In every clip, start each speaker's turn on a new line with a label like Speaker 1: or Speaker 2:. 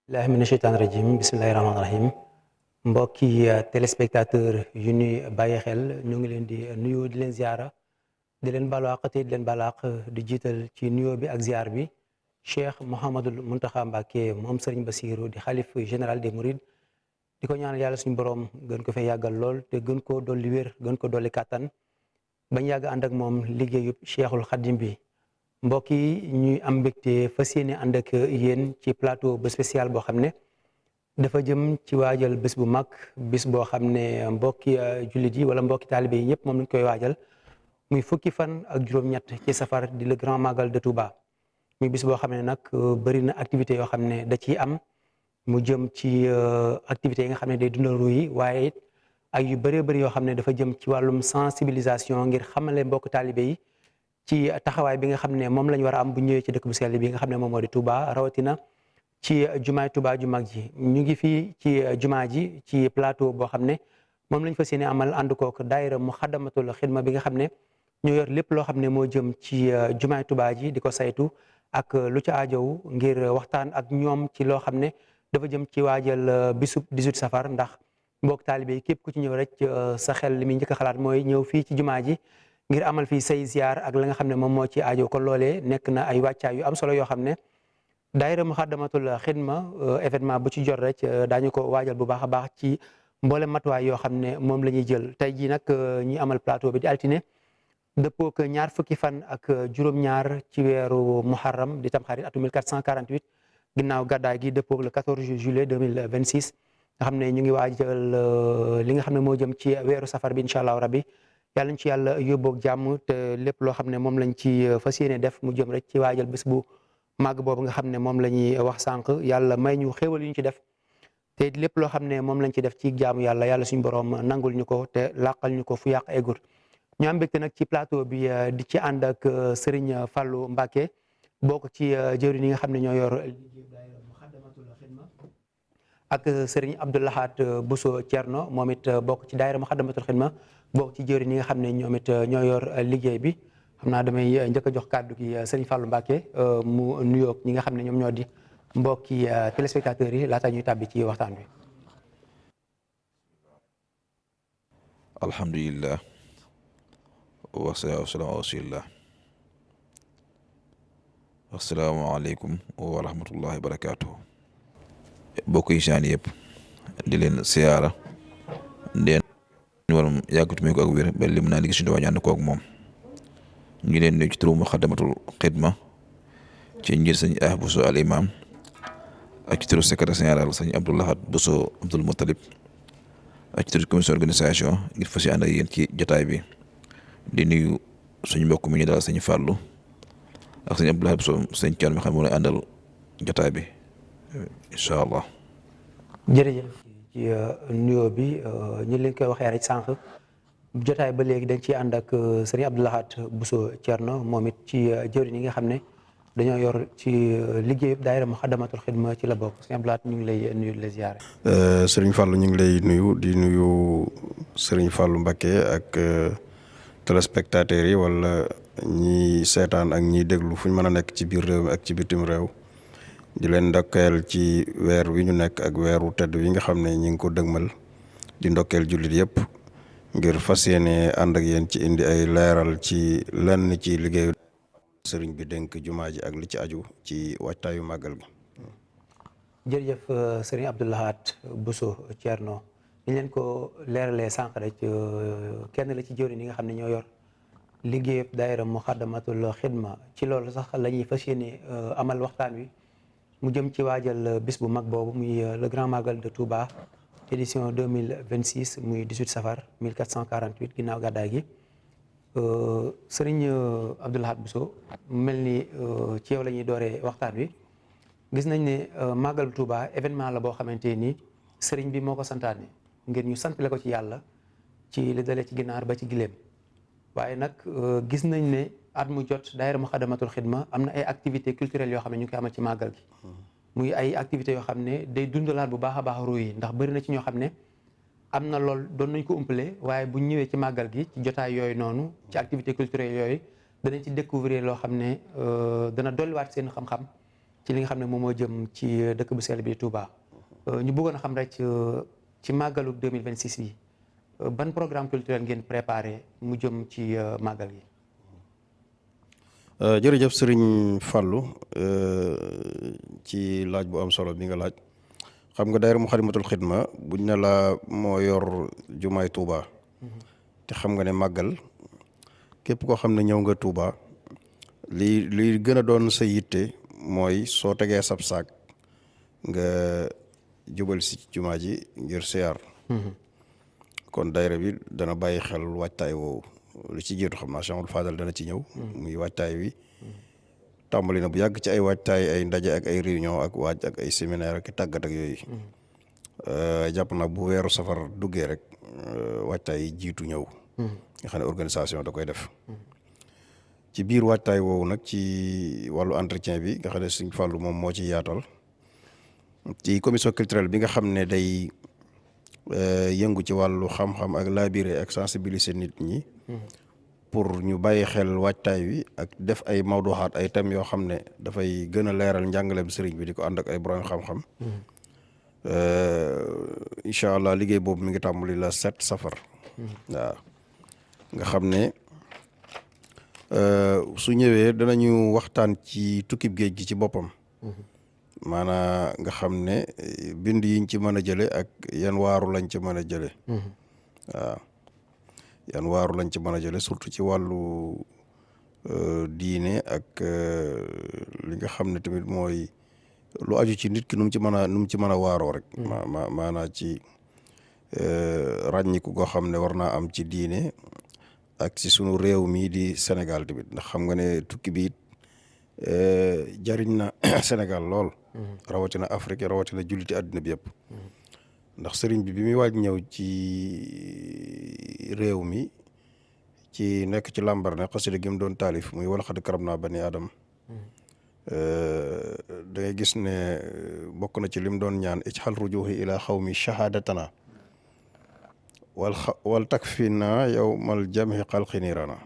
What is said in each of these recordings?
Speaker 1: billahi mina sheytaani rajim bismillahi rahmaani rahim mbokki téléspectateur yu ñuy bàyyi xel ñu ngi leen di nuyu di leen ziara di leen baalu àq te di leen baal àq di jiital ci nuyoo bi ak ziar bi Cheikh Mouhamadul Mountakha Mbacké moom Serigne Bassirou di xalif général des Mourides di ko ñaanal yàlla suñu borom gën ko fay yàggal lool te gën koo dolli wér gën ko dolli kàttan bañ yàgg ànd ak moom liggéeyub Cheikhul Khadim bi mbokk yi ñuy am mbégte fas yéene ànd ak yéen ci plateau bu spécial boo xam ne dafa jëm ci waajal bés bu mag bés boo xam ne mbokki jullit yi wala mbokki taalibe yi ñëpp moom lañ koy waajal muy fukki fan ak juróom-ñett ci safar di le grand magal de Touba muy bés boo xam ne nag bëri na activité yoo xam ne da ciy am mu jëm ci activités yi nga xam ne day dundal ruu yi waaye it ak yu bëree bëri yoo xam ne dafa jëm ci wàllum sensibilisation ngir xamale mbokk taalibe yi ci taxawaay bi nga xam ne moom la ñu war a am bu ñëwee ci dëkk bu sell bi nga xam ne moom moo di Touba rawatina ci jumaay Touba ju mag ji ñu ngi fii ci jumaa ji ci plateau boo xam ne moom lañ fas yéene amal ànd kook daayira Muxaddamatul Xidma bi nga xam ne ñoo yor lépp loo xam ne moo jëm ci jumaay Touba ji di ko saytu ak lu ci aajow ngir waxtaan ak ñoom ci loo xam ne dafa jëm ci waajal bisub 18 safar ndax mbokk taalibe yi képp ku ci ñëw rek sa xel li muy njëkk a xalaat mooy ñëw fii ci jumaa ji ngir amal fii say ziar ak la nga xam ne moom moo ci aajo kon loolee nekk na ay wàccaay yu am solo yoo xam ne daayira Muxaddamatul Xidma événement bu ci jot rek daañu ko waajal bu baax a baax ci mboolem matuwaay yoo xam ne moom la ñuy jël tey jii nag ñi amal plateau bi di altine dëppoo ak ñaar fukki fan ak juróom-ñaar ci weeru muharram di tamxarit atum 1448 ginnaaw gàddaay gi dëppoo le 14 juillet 2026 nga xam ne ñu ngi waajal li nga xam ne moo jëm ci weeru safar bi incha allah rabbi yàlla ñu ci yàlla yóbboog jàmm te lépp loo xam ne moom lañ ci fas yéene def mu jëm rek ci waajal bés bu màgg boobu nga xam ne moom la ñuy wax sànq yàlla may ñu xéewal yu ñu ci def te lépp loo xam ne moom lañ ci def ci jaamu yàlla suñu borom nangul ñu ko te làqal ñu ko fu yàq eggut ñu am mbégte nag ci plateau bi di ci ànd ak Serigne Fallou Mbacké bokk ci jëwriñ yi nga xam ne ñoo yor liggéey daayira Muxaddamatul Xidma ak Serigne Abdoulahat Bousso Thierno moom it bokk ci daayira Muxaddamatul Xidma bokk ci jëwriñ yi nga xam ne ñoom it ñoo yor liggéey bi xam naa damay njëkk a jox kàddu gi Serigne Fallou Mbacké mu nuyoog ñi nga xam ne ñoom ñoo di mbokki téléspectateurs yi laata ñuy tàbbi ci waxtaan bi.
Speaker 2: alhamdulillah wasalaatu wasalaamu ala rasulillah asalaamaaleykum wa rahmatullahi wa barakaatuhu bokk yi saan yëpp di leen siyaara ndeen waram yàggatu ko ak wér ba lim naa liggéey suñu dawaa ànd koog moom ñu ngi leen nuyu ci turu Muxaddamatul Xidma ci njër sëñ Bousso al imam ak ci turu secrétaire général sëñ Abdoulahat Bousso Abdoul Moutalib ak ci turu commission organisation ngir fas ànd ak yéen ci jotaay bi di nuyu suñu mbokk mi ñu daal sëñ Fallou ak sëñ Abdoulahat Bousso sëñ Thion mi xam moo lay àndal jotaay bi incha allah.
Speaker 1: jërëjëf ci nuyoo bi ñu leen koy waxee rek sànq jotaay ba léegi dañ ciy ànd ak sëriñ Abdoulahat Bousso Thierno moom it ci jëwriñ yi nga xam ne dañoo yor ci liggéey daayira Muxaddamatul Xidma ci la bokk sëriñ Abdoulahat ñu ngi lay nuyu di la ziare.
Speaker 3: sëriñ Fallou ñu ngi lay nuyu di nuyu sëriñ Fallou Mbacké ak téléspectateurs yi wala ñi seetaan ak ñiy déglu fu ñu mën a nekk ci biir réew mi ak ci bitim réew. di leen ndokkeel ci weer wi ñu nekk ak weeru tedd wi nga xam ne ñi ngi ko dëgmal di ndokkeel jullit yëpp ngir fas yéene ànd ak yéen ci indi ay leeral ci lenn ci liggéeyu sëriñ bi dénk jumaa ji ak li ci aju ci waajtaayu màggal gi.
Speaker 1: jërëjëf sëriñ Abdoulahat Bousso Thierno ni leen ko leeralee sànq rek kenn la ci jëwriñ yi nga xam ne ñoo yor liggéeyu daayira Muxaddamatul Xidma ci loolu sax la ñuy fas yéene amal waxtaan wi. mu jëm ci waajal bis bu mag boobu muy le grand magal de Touba édition 2026 muy 18 safar 1448 ginnaaw gàddaay gi sëriñ Abdoulahat Bousso mel ni ci yow la ñuy dooree waxtaan wi gis nañ ne magal Touba événement la boo xamante ni sëriñ bi moo ko santaane ngir ñu santale ko ci yàlla ci li dalee ci ginaar ba ci gileem waaye nag gis nañ ne at mu jot daayira Muxaddamatul Xidma am na ay activités culturelles yoo xam ne ñu ngi koy amal ci màggal gi muy ay activités yoo xam ne day dundalaat bu baax a baax ruu yi ndax bëri na ci ñoo xam ne am na lool doon nañ ko umpale waaye bu ñëwee ci màggal gi ci jotaay yooyu noonu ci activités culturelles yooyu danañ ci découvrir loo xam ne dana dolliwaat seen xam-xam ci li nga xam ne moom moo jëm ci dëkk bu sell bi Touba ñu bëggoon a xam rek ci màggalu 2026 bi ban programme culturel ngeen préparé mu jëm ci màggal gi.
Speaker 3: jërëjëf Serigne Fallou ci laaj bu am solo bi nga laaj xam nga daayira Muxaddamatul Xidma buñ ne la moo yor jumaay Touba te xam nga ne màggal képp koo xam ne ñëw nga Touba li gën a doon sa yitte mooy soo tegee sab saak nga jubal si jumaa ji ngir siyaar kon daayira bi dana bàyyi xel waajtaay woowu lu ci jiitu xam naa Cheikhul Fadal dana ci ñëw muy waajtaay wi tàmbali na bu yàgg ci ay waajtaay ay ndaje ak ay réunion ak waaj ak ay séminaire ak tàggat ak yooyu jàpp na bu weeru safar duggee rek waajtaay yi jiitu ñëw nga xam ne organisation da koy def ci biir waajtaay woowu nag ci wàllu entretien bi nga xam ne Sëñ Fallu moom moo ci yaatal ci commission culturelle bi nga xam ne day yëngu ci wàllu xam-xam ak labiré ak sensibiliser nit ñi pour ñu bàyyi xel waajtaay wi ak def ay mawduxaat ay thèmes yoo xam ne dafay gën a leeral njàngaleem sëriñ bi di ko ànd ak ay borom xam-xam incha allah liggéey boobu mi ngi tàmbali la 7 safar waaw nga xam ne su ñëwee danañu waxtaan ci tukkib géej gi ci boppam maanaa nga xam ne bind yiñ ci mën a jële ak yan waaru lañ ci mën a jële waaw yan waaru lañ ci mën a jële surtout ci wàllu diine ak li nga xam ne tamit mooy lu aju ci nit ki nu mu ci mën a waaroo rek maanaa ci ràññiku goo xam ne war naa am ci diine ak ci sunu réew mi di Sénégal tamit ndax xam nga ne tukki bi it jariñ na Sénégal lool rawatina Afrique rawatina julliti àddina bi yëpp ndax sëriñ bi muy waaj ñëw ci réew mi ci nekk ci Lambaréné xasida gi mu doon taalif muy wala xad karam naa bani Adam da ngay gis ne bokk na ci lim doon ñaan ijxal rujuhi ila xawmi shahadatana wal takfina yawmal jamhi xalqi niirana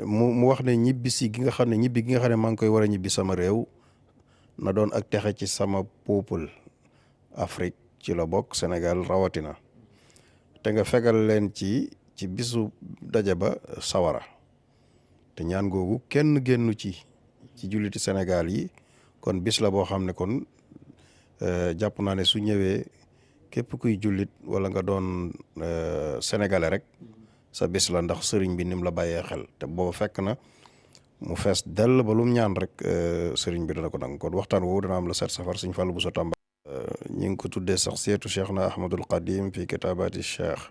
Speaker 3: mu wax ne ñibbisi gi nga xam ne ñibbi gi nga xam ne maa ngi koy war a ñibbi sama réew na doon ak texe ci sama peuple Afrique ci la bokk Sénégal rawatina te nga fegal leen ci bisu daje ba sawara te ñaan googu kenn génnu ci julliti Sénégal yi kon bis la boo xam ne kon jàpp naa ne su ñëwee képp kuy jullit wala nga doon sénégalais rek sa bis la ndax sëriñ bi nim la bàyyee xel te booba fekk na mu fees dell ba lum ñaan rek sëriñ bi dana ko nangu kon waxtaan woowu dana am la 7 safar Sëñ Fallu Buso Tàmba ñi ngi ko tuddee sax seetu cheikh na ahmadul qadim fi kitaabati cheikh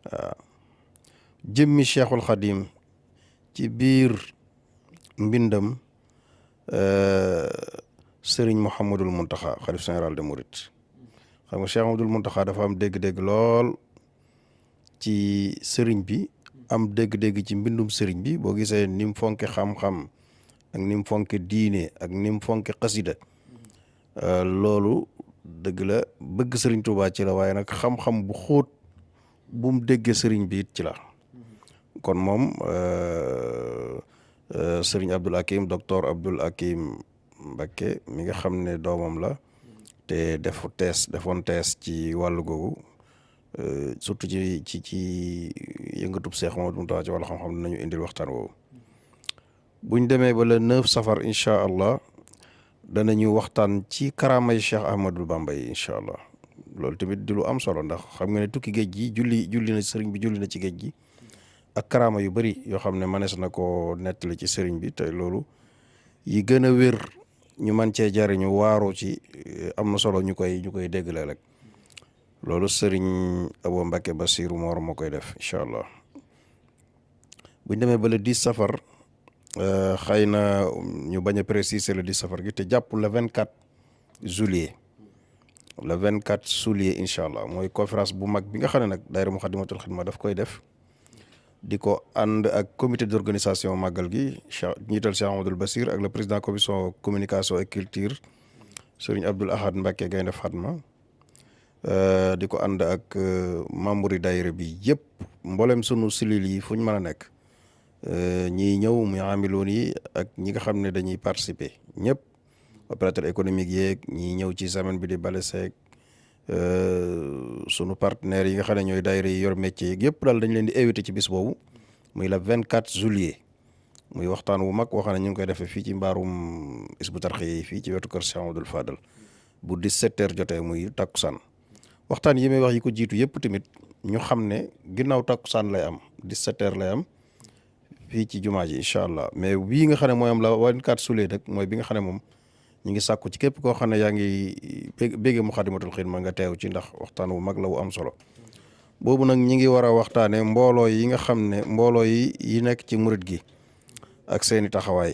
Speaker 3: waaw jëmmi cheikhul xadim ci biir mbindam sëriñ Mouhamadul Muntaxa xalif général de Mouride xam nga Cheikh Mouhamadul Muntaxa dafa am dégg-dégg lool ci sëriñ bi am dégg-dégg ci mbindum sëriñ bi boo gisee ni mu fonke xam-xam ak ni mu fonke diine ak ni mu fonke xasida loolu dëgg la bëgg sëriñ Tuubaa ci la waaye nag xam-xam bu xóot bu mu déggee sëriñ bi it ci la kon moom sëriñ Abdul Hakim docteur Abdul Hakim Mbakke mi nga xam ne doomam la te defoon tees ci wàllu googu surtout ci yëngatub Seex Mamadu Muntaxa ci wàllu xam-xam dinañu indil waxtaan woowu buñ demee ba le 9 safar incha allah danañu waxtaan ci karaamay Cheikh Ahmadul Bamba yi incha allah loolu tamit di lu am solo ndax xam nga ne tukki géej gi julli na sëriñ bi julli na ci géej gi ak karaama yu bari yoo xam ne manees na ko nettali ci sëriñ bi te loolu yi gën a wér ñu man cee jariñu waaroo ci am na solo ñu koy déggle rek loolu sëriñ Abo Mbacke Basiru Moor moo koy def incha allah buñ demee ba le 10 safar xëy na ñu bañ a préciser le 10 safar gi te jàpp le 24 juillet le 24 juillet incha allah mooy conférence bu mag bi nga xam ne nag daayira Muxaddamatul Xidma daf koy def di ko ànd ak comité d'organisation màggal gi njiital Cheikh Amadou Bassir ak le président commission communication et culture sëriñ Abdoul Ahad Mbacke Gaynde Fatma di ko ànd ak membre yi daayira bi yëpp mboolem sunu silil yi fu ñu mën a nekk ñiy ñëw muy amiloon yi ak ñi nga xam ne dañuy participer ñëpp opérateur économique yeeg ñiy ñëw ci semaine bi di bale seeg sunu partenaires yi nga xam ne ñooy daayira yi yor métier yeeg yëpp daal dañ leen di invité ci bis boobu muy le 24 juillet muy waxtaan wu mag woo xam ne ñu ngi koy defee fii ci mbaarum Hizbut Tarqiyyah yi fii ci wetu kër Cheikh Amadou Fadal bu 17h jotee muy takkusaan waxtaan yi may wax yi ko jiitu yëpp tamit ñu xam ne ginnaaw takkusaan lay am 17h lay am fii ci jumaa ji incha allah mais bii nga xam ne mooy am la 24 juillet nag mooy bi nga xam ne moom ñu ngi sàkku ci képp koo xam ne yaa ngi béggee Moukhaddamatoul Khidma nga teew ci ndax waxtaan wu mag la wu am solo boobu nag ñi ngi war a waxtaane mbooloo yi nga xam ne mbooloo yi nekk ci murit gi ak seeni taxawaay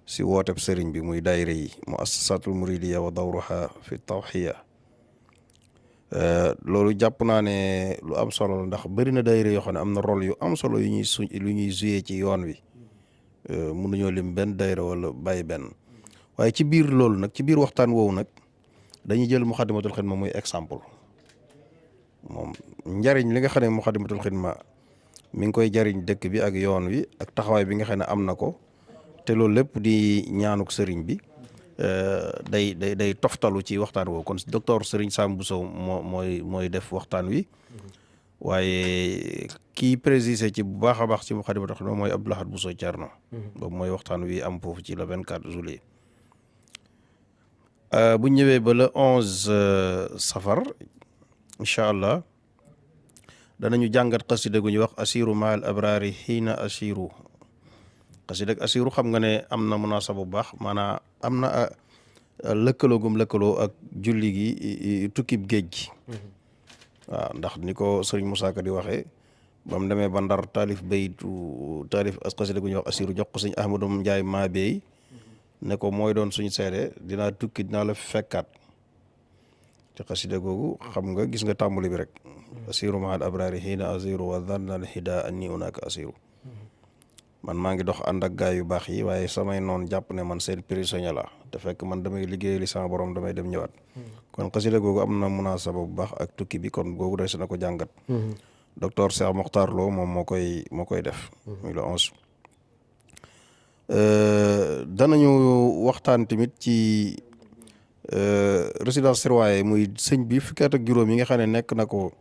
Speaker 3: si wooteb sëriñ bi muy daayira yi muassasatul muridiyya wa dawruha fi tawxiya loolu jàpp naa ne lu am solo la ndax bëri na daayira yoo xam ne am na rôle yu am solo yu ñuy joué ci yoon wi mënuñoo lim benn daayira wala bàyyi benn waaye ci biir loolu nag ci biir waxtaan woowu nag dañuy jël Moukhaddamatoul Khidma muy exemple moom njariñ li nga xam ne Moukhaddamatoul Khidma mi ngi koy jariñ dëkk bi ak yoon wi ak taxawaay bi nga xam ne am na ko te loolu lépp di ñaanuk sëriñ bi day toftalu ci waxtaan woowu kon docteur Serigne Sam Bousso mooy def waxtaan wi waaye kii précisé ci bu baax a baax ci Moukhaddamatoul Khidma mooy Abdou Lahad Bousso Thierno boobu mooy waxtaan wi am foofu ci le 24 juillet bu ñëwee ba le 11 safar incha allah danañu jàngat xasida gu ñuy wax asiru maal abrari xiina asiru xasida ak asiru xam nga ne am na munaasaba bu baax maanaam am na lëkkaloo gum lëkkaloo ak julli gi tukkib géej gi waaw ndax ni ko sëriñ Moussa Ka di waxee ba mu demee ba Ndar taalif xasida gu ñuy wax asiru jox ko sëñ Ahmadou Ndiaye maa beey ne ko mooy doon suñu seede dinaa tukki dinaa la fekkaat te xasida googu xam nga gis nga tàmbali bi rek asiru mahal abrari xiina asiru wa dhanna al hida anni unaka asiru man maa ngi dox ànd ak gaay yu baax yi waaye samay noon jàpp ne man seen prisonnier la te fekk man damay liggéey li sama borom damay dem ñëwaat kon xasida googu am na munaasaba bu baax ak tukki bi kon googu des na ko jàngat docteur Cheikh Mokhtar Lo moom moo koy def muy le 11 danañu waxtaan tamit ci résidence surveillée muy sëñ bi fukki at ak juróom yi nga xam ne nekk na ko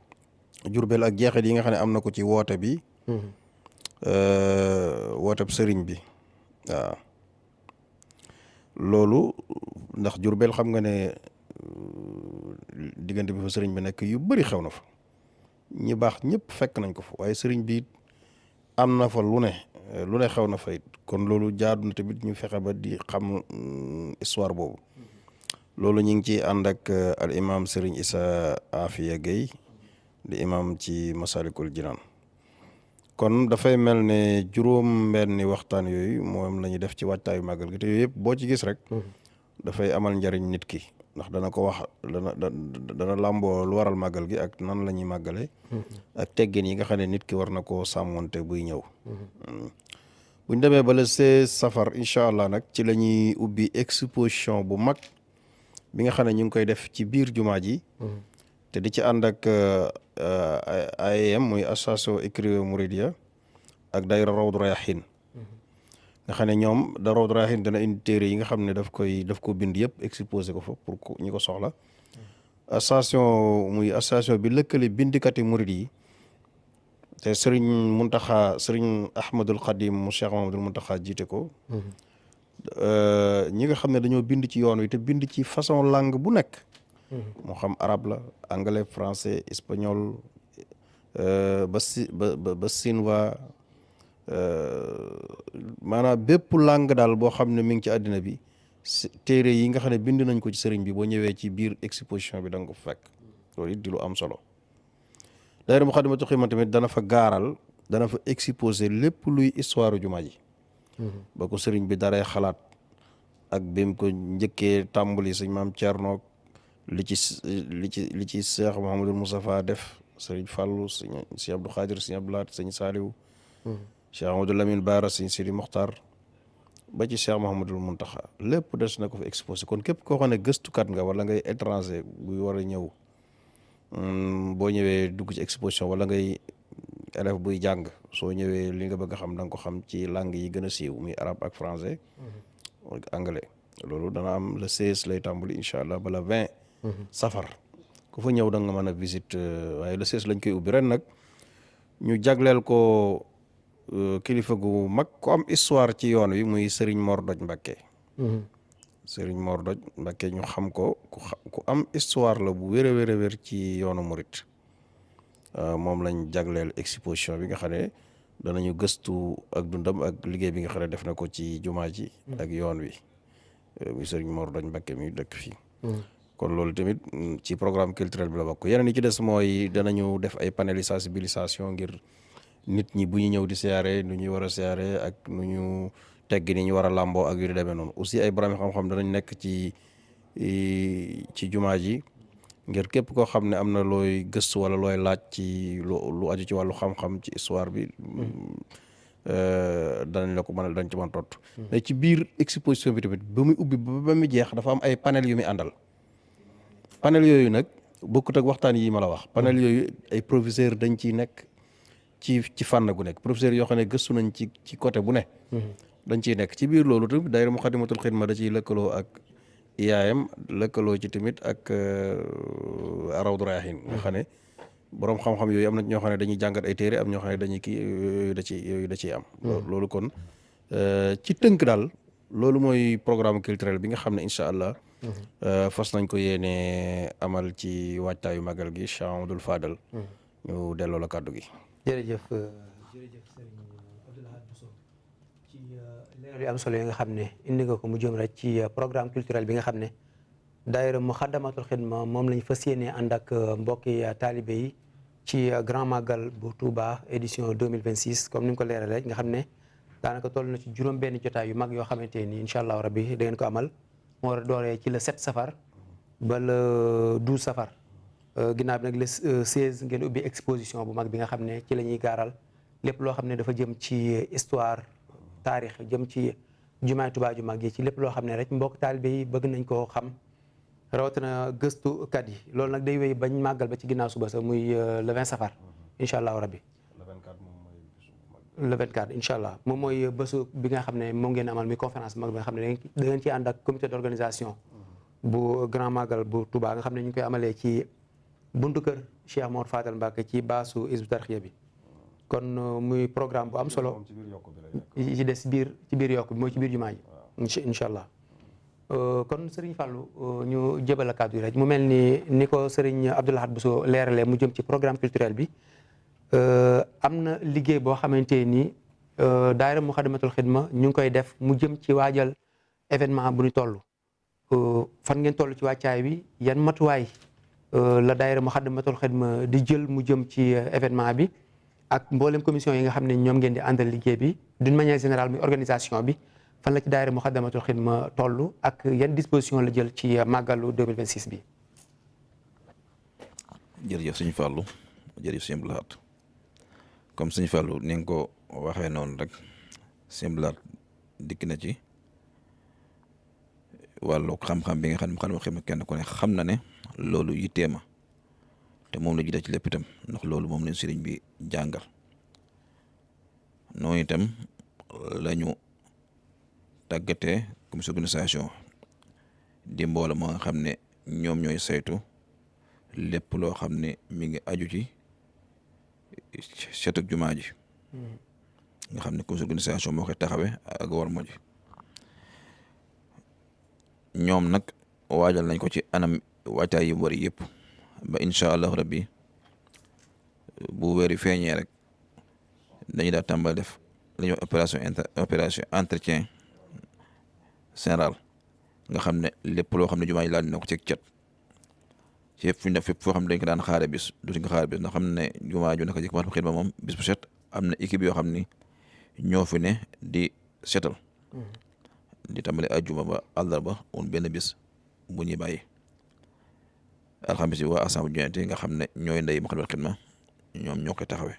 Speaker 3: Jurbel ak jeexit yi nga xam ne am na ko ci woote bi wooteb sëriñ bi waaw loolu ndax Jurbel xam nga ne diggante bi fa sëriñ bi nekk yu bëri xew na fa ñi baax ñëpp fekk nañ ko fa waaye sëriñ bi am na fa lu ne xew na fa it kon loolu jaadu na tamit ñu fexe ba di xam histoire boobu loolu ñu ngi ci ànd ak al imam Serigne Issa Afia Gueye di imam ci Masalikul Jinaan kon dafay mel ne juróom benni waxtaan yooyu moom la ñuy def ci waajtaayu màggal gi te yooyu yëpp boo ci gis rek dafay amal njariñ nit ki ndax dana ko wax dana làmboo lu waral màggal gi ak nan la ñuy màggale ak teggin yi nga xam ne nit ki war na koo sàmmonte buy ñëw buñ demee ba le 16 safar incha allah nag ci la ñuy ubbi exposition bu mag bi nga xam ne ñu ngi koy def ci biir jumaa ji te di ci ànd ak AEM muy association écrivain Mouridia ak daayira Rawdu Rayaahiin nga xam ne ñoom da Rawdu Rayaahiin dana indi téere yi nga xam ne daf ko bind yëpp exposé ko fa pour ñi ko soxla association bi lëkkale bindikati murid yi te sëriñ Ahmadul Xadim mu Cheikh Mahamadul Muntaxa jiite ko ñi nga xam ne dañoo bind ci yoon wi te bind ci façon langue bu nekk moo xam arabe la anglais français espagnol ba sinwa maanaam bépp langue daal boo xam ne mi ngi ci àddina bi téere yi nga xam ne bind nañ ko ci sëriñ bi boo ñëwee ci biir exposition bi da nga ko fekk loolu it di lu am solo daayira Moukhaddamatoul Khidma tamit dana fa exposé lépp luy histoire jumaa ji ba ko sëriñ bi daree xalaat ak bi mu ko njëkkee tàmbali sëñ maam Thierno li ci Cheikh Mouhamadul Moustapha def sëriñ Fallou sëñ Abdou Khadir sëñ Abdou Lahat sëñ Saliou Cheikh Amadou Lamine Bara sëñ Sidi Mokhtar ba ci Cheikh Mouhamadul Mountakha lépp des na ko fa exposé kon képp koo xam ne gëstukat nga wala ngay étranger buy war a ñëw boo ñëwee dugg ci exposition wala ngay élève buy jàng soo ñëwee li nga bëgg a xam da nga ko xam ci langue yi gën a siiw muy arabe ak français ak anglais. loolu dana am le 16 lay tàmbali incha allah ba le 20 safar ku fa ñëw da nga mën a visite waaye le 16 lañ koy ubbi ren nag ñu jagleel ko kilifa gu mag ku am histoire ci yoon wi muy Serigne Mor Doj Mbacké. Serigne Mor Doj Mbacké ñu xam ko ku am histoire la bu wér a wér ci yoonu murit moom lañ jagleel exposition bi nga xam ne danañu gëstu ak dundam ak liggéey bi nga xam ne def na ko ci jumaa ji ak yoon wi muy Serigne Mor Doj Mbacké mi dëkk fii. kon loolu tamit ci programme culturel bi la bokk. yeneen yi ci des mooy danañu def ay panel sensibilisation ngir nit ñi bu ñu ñëw di siyaare nu ñuy war a siyaare ak nu ñu tegg ni ñu war a làmboo ak yu di demee noonu. aussi ay borom xam-xam danañ nekk ci jumaa ji ngir képp koo xam ne am na looy gëstu wala looy laaj ci lu aju ci wàllu xam-xam ci histoire bi danañ la ko mën a dañ ci mën tontu. mais ci biir exposition bi tamit ba muy ubbi ba mu jeex dafa am ay panel yu muy àndal. panel yooyu nag bokkut ak waxtaan yi ma la wax. panel yooyu ay professeur dañ ciy nekk ci fànn gu nekk professeur yoo xam ne gëstu nañ ci côté bu ne. dañ ciy nekk ci biir loolu tamit daayira Muxaddamatul Xidma da ciy lëkkaloo ak IAM lëkkaloo ci tamit ak Rawdu Rayaahiin nga xam ne borom xam-xam yooyu am na ñoo xam ne dañuy jàngat ay téere am ñoo xam ne dañuy kii yooyu da ciy am. loolu kon ci tënk daal loolu mooy programme culturel bi nga xam ne incha allah. fas nañ ko yéene amal ci waajtaayu magal gi Cheikh Amadou Fadal. ñu delloo la kàddu gi.
Speaker 1: jërëjëf Serigne Abdou Lahad Bousso ci leeral yu am solo yi nga xam ne indi nga ko mu jëm rek ci programme culturel bi nga xam ne daayira Muxaddamatul Xidma moom lañ fas yéene ànd ak mbokki taalibe yi ci grand magal bu Touba édition 2026 comme ni nga ko leeralee nga xam ne daanaka toll na ci juróom benn jotaay yu mag yoo xamante ni incha allah rabbi da ngeen ko amal. moo war a dooree ci le 7 safar ba le 12 safar ginnaaw bi nag le 16 ngeen ubbi exposition bu mag bi nga xam ne ci la ñuy gaaral lépp loo xam ne dafa jëm ci histoire taarix jëm ci jumaay Tuubaa ju mag yi ci lépp loo xam ne rek mbokk taalibe yi bëgg nañ koo xam rawatina gëstukat yi loolu nag day wéy bañ màggal ba ci ginnaaw suba sa muy le 20 safar incha allahu rabbi. le 24 incha allah moom mooy bésu bi nga xam ne moom ngeen amal mi conférence mag bi nga xam ne da ngeen ci ànd ak comité d'organisation bu grand magal bu Touba nga xam ne ñu ngi koy amalee ci buntu kër Cheikh Mor Fadal Mbacke ci baasu Hizbut Tarqiyyah bi kon muy programme bu am solo ci des ci biir yokk bi mooy ci biir jumaa ji incha allah kon Serigne Fallou ñu jébal a kàddu yi rek mu mel ni ko Serigne Abdou Lahad Bousso leeralee mu jëm ci programme culturel bi am na liggéey boo xamante ni daayira Muxaddamatul Xidma ñu ngi koy def mu jëm ci waajal événement bu ñu toll fan ngeen toll ci wàccaay bi yan matuwaay la daayira Muxaddamatul Xidma di jël mu jëm ci événement bi ak mboolem commission yi nga xam ne ñoom ngeen di àndal liggéey bi d'une manière générale muy organisation bi fan la ci daayira Muxaddamatul Xidma toll ak yan disposition la jël ci màggalu 2026 bi.
Speaker 2: jërëjëf sëñ Fallou jërëjëf sëñ Abdou Lahad comme sëñ Fallou ni nga ko waxee noonu rek sëñ Abdou Lahad dikk na ci wàllu xam-xam bi nga xam ne xam kenn ku ne xam na ne loolu yitteema te moom la jiite ci lépp itam ndax loolu moom lañ sëriñ bi jàngal noonu itam lañu tàggatee commission d'organisation di mbooloo moo nga xam ne ñoom ñooy saytu lépp loo xam ne mi ngi aju ci setuk jumaa ji nga xam ne commission d'organisation moo koy taxawee ak war mo ji ñoom nag waajal nañ ko ci anam waajtaay yi wari yëpp ba incha allahu rabbi bu weeri feeñee rek dañuy daal tàmbali def la ñuy opération entretien général nga xam ne lépp loo xam ne jumaa ji laaj na ko ci cat ci yëpp fu ñu def fépp foo xam ne dañ ko daan xaare bis duñ ko xaare bis ndax xam ne jumaa ju naka jëkk Muxaddamatul Xidma moom bis bu set am na équipe yoo xam ni ñoo fi ne di setal di tàmbali ajjuma ba àllarba woon benn bis bu ñuy bàyyi alxamis yi waa assemblée jointe nga xam ne ñooy ndey Muxaddamatul Xidma ñoom ñoo koy taxawee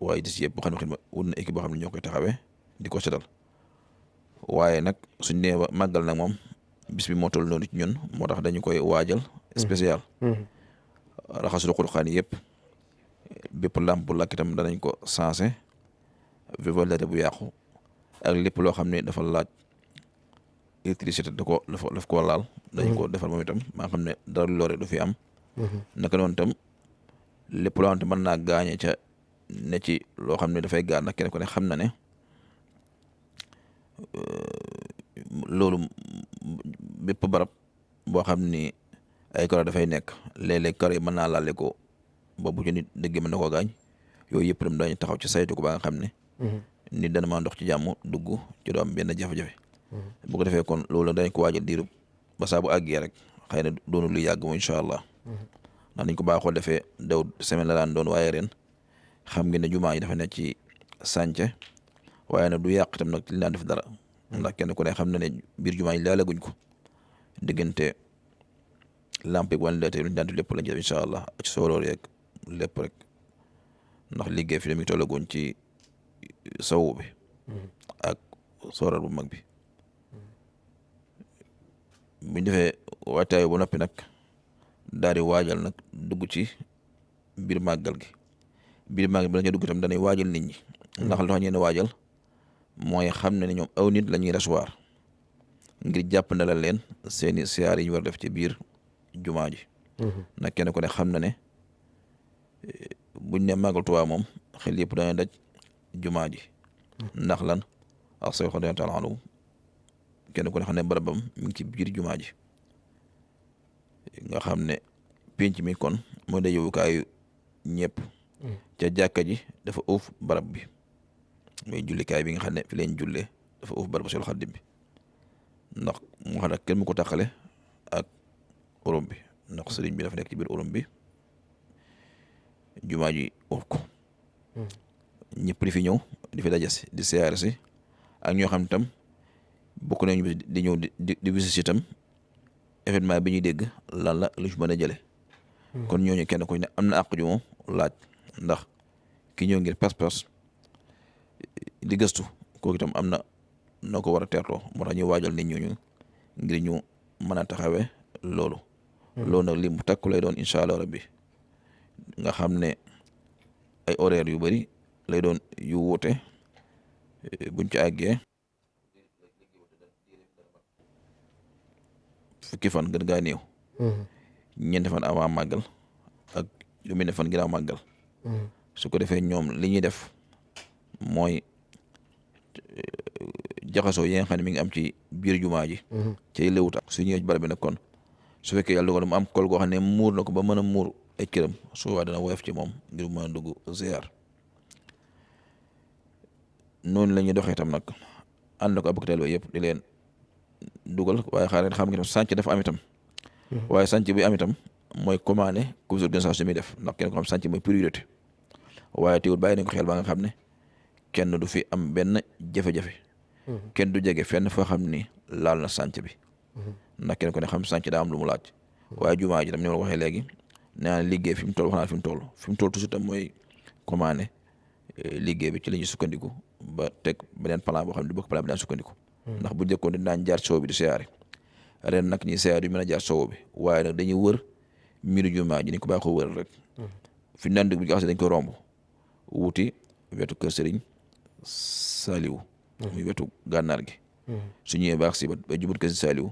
Speaker 2: waaye dis yëpp Muxaddamatul Xidma wut na équipe boo xam ne ñoo koy taxawee di ko setal waaye nag suñ nee ba màggal nag moom bis bi moo toll noonu ci ñun moo tax dañu koy waajal spécial raxasul Qur'aan yëpp bépp lampe bu lakk itam danañ ko sensé vérificateur bu yàqu ak lépp loo xam ne dafa laaj électricité daf koo laal dañ ko defar moom itam maa xam ne dara lu lore du fi am naka noonu itam lépp loo xam ne mën naa gaañe ca ne ci loo xam ne dafay gaar ndax kenn ko ne xam na ne loolu bépp barab boo xam ni ay karo dafay nekk léeg-léeg karo yi mën naa laale ko ba bu ci nit dëgg mën na koo gaañ yooyu yëpp dem dañu taxaw ci saytu ko ba nga xam ne nit dana maa ndox ci jàmm dugg ci doo am benn jafe-jafe bu ko defee kon loolu dañ ko waajal diirub ba saa bu àggee rek xëy na doonu lu yàgg mu incha allah ndax niñ ko baaxoo defee daw semaine la daan doon waaye ren xam ngeen ne jumaa yi dafa nekk ci sànce waaye nag du yàq itam nag li daan def dara ndax kenn ku ne xam na ne biir jumaa yi laalaguñ ko diggante lampe wala lu ñu daan def lépp lañ def incha allah ak sooroor yeeg lépp rek ndax liggéey fi mi tollaguñ ci sawu bi ak sooroor bu mag bi buñ defee waajtaay bu noppi nag daal di waajal nag dugg ci biir màggal gi biir màggal bi la ñu dugg itam dañuy waajal nit ñi ndax lu tax ñu ne waajal mooy xam ne ñoom aw nit la ñuy recevoir ngir jàpp na la leen seeni siyaar yi ñu war def ci biir jumaa ji nag kenn ku ne xam na ne buñ ne màggal Tuubaa moom xel yëpp dañuy daj jumaa ji ndax lan ak say xodee taala anhu kenn ku ne xam ne barabam mi ngi ci biir jumaa ji nga xam ne pénc mi kon mooy dajewukaayu ñëpp ca jàkka ji dafa uuf barab bi mooy jullikaay bi nga xam ne fi leen jullee dafa uuf barab Seexul Xadiim bi ndax mu xam ne kenn mu ko tàqale ak urum bi ndax sëriñ bi dafa nekk ci biir urum bi jumaa ji uuf ko ñëpp di fi ñëw di fi dajas di siyaare si ak ñoo xam tam bokk nañu di ñëw di wisis itam événement bi ñuy dégg lan la lu ci mën a jële kon ñooñu kenn ku ne am na àq ju moom laaj ndax ki ñëw ngir pas-pas di gëstu kooku itam am na noo ko war a teertoo moo tax ñu waajal nit ñooñu ngir ñu mën a taxawee loolu loolu nag li mu takku lay doon incha allah rabbi nga xam ne ay horaire yu bari lay doon yu wuute buñ ci àggee fukki fan gën gaa néew ñeenti fan avant màggal ak lu mel ne fan ginnaaw màggal su ko defee ñoom li ñuy def mooy jaxasoo yi nga xam ne mi ngi am ci biir jumaa ji cay léwuta su ñëwee ci barab bi nag kon su fekkee yàlla dogal mu am kol goo xam ne muur na ko ba mën a muur ay këram su boobaa dana woyof ci moom ngir mën a dugg ziar noonu la ñuy doxee tam nag ànd ko abokk taalibe yëpp di leen dugal waaye xaar xam nga sànc dafa am itam waaye sànc bi am itam mooy commandé comité d'organisation mi def ndax kenn ko xam sànc mooy priorité waaye teewul bàyyi nañ ko xel ba nga xam ne kenn du fi am benn jafe-jafe kenn du jege fenn foo xam ni laal na sànc bi ndax kenn ko ne xam sànc daa am lu mu laaj waaye jumaa ji tam ni ma la waxee léegi nee naa liggéey fi mu toll wax naa fi mu toll toujours tam mooy commandé liggéey bi ci la ñuy sukkandiku ba teg beneen plan boo xam ne du bokk plan bi daan sukkandiku ndax bu njëkkoon di daan jaar soow bi di siyaare ren nag ñi siyaare yu mën a jaar soow bi waaye nag dañuy wër miiru jumaa ji ni ko baaxoo wër rek fi ñu daan dugg bi nga xam ne dañ ko romb wuti wetu kër Sëriñ Saliou muy wetu gànnaar gi su ñëwee baax si ba jubut kër Saliou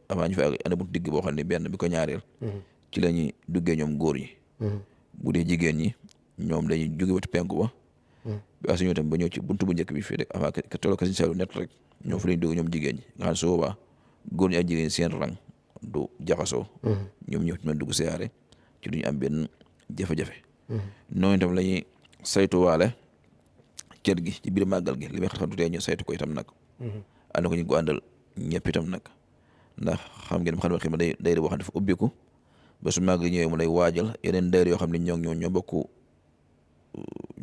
Speaker 2: avant ñu fa ana buntu digg boo xam ne benn bi ko ñaareel ci la ñuy duggee ñoom góor ñi bu dee jigéen ñi ñoom dañuy jóge wetu penku ba bi as ñëw tam ba ñëw ci buntu bu njëkk bi fii rek avant que tolloo kër Sëriñ Saliou net rek ñoom fu lañu dugg ñoom jigéen ñi nga xam ne su boobaa góor ñi ak jigéen seen rang du jaxasoo ñoom ñëw ci mën dugg siyaare ci duñu am benn jafe-jafe noonu itam la ñuy saytuwaale kër gi ci biir màggal gi li may xam tutee ñu saytu ko itam nag ànd ko ñu ko àndal ñëpp itam nag ndax xam ngeen xam ne day boo xam ne dafa ubbiku ba su màggal ñëwee mu lay waajal yeneen dayr yoo xam ne ñoo bokk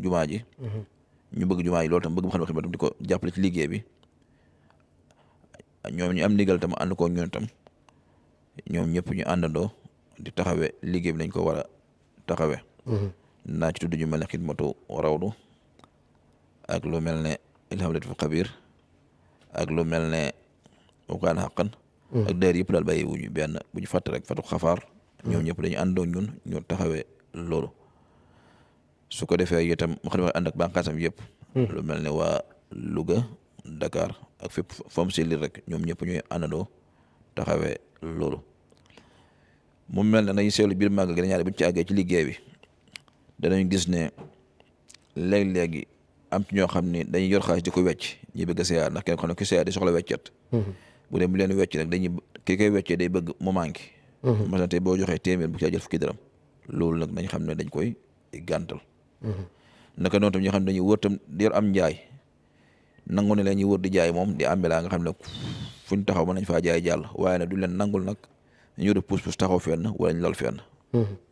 Speaker 2: jumaa ji ñu bëgg jumaa ji loolu tam bëgg xam ne tam di ko jàppale ci liggéey bi ñoom ñu am ndigal tam ànd ko ñoom tam ñoom ñëpp ñu àndandoo di taxawee liggéey bi nañ ko war a taxawee naa ci tudd ñu mel ne xidmatu rawdu ak lu mel ne ilham latif xabir ak lu mel ne ukaan xaqan ak dayr yëpp daal bàyyi wuñu benn bu ñu fàtte rek fatu xafaar ñoom ñëpp dañu àndoo ñun ñu taxawee loolu su ko defee itam mu xam ne ànd ak bànqaasam yëpp. lu mel ne waa Louga Dakar ak fépp fam si lir rek ñoom ñëpp ñuy àndandoo taxawee loolu. mu mel ne nañu seetlu biir màggal gi ñaari bu ñu ci àggee ci liggéey bi danañ gis ne léeg-léegi am ci ñoo xam ne dañuy yor xaalis di ko wecc ñi bëgg a siyaar ndax kenn xam ne ku siyaar di soxla weccet. bu dee bu leen wecc rek dañuy ki koy weccee day bëgg mu manqué. maanaam tey boo joxee téeméer bu caa jël fukki dërëm loolu nag nañ xam ne dañ koy gàntal. naka noonu tam ñoo xam ne dañuy wër tam di yor am njaay nangu ne la ñuy wër di jaay moom di ambelaa nga xam ne fuñ taxaw mën nañ faa jaay jàll waaye nag du leen nangul nag ñu yor puus-puus taxaw fenn wala ñu lal fenn.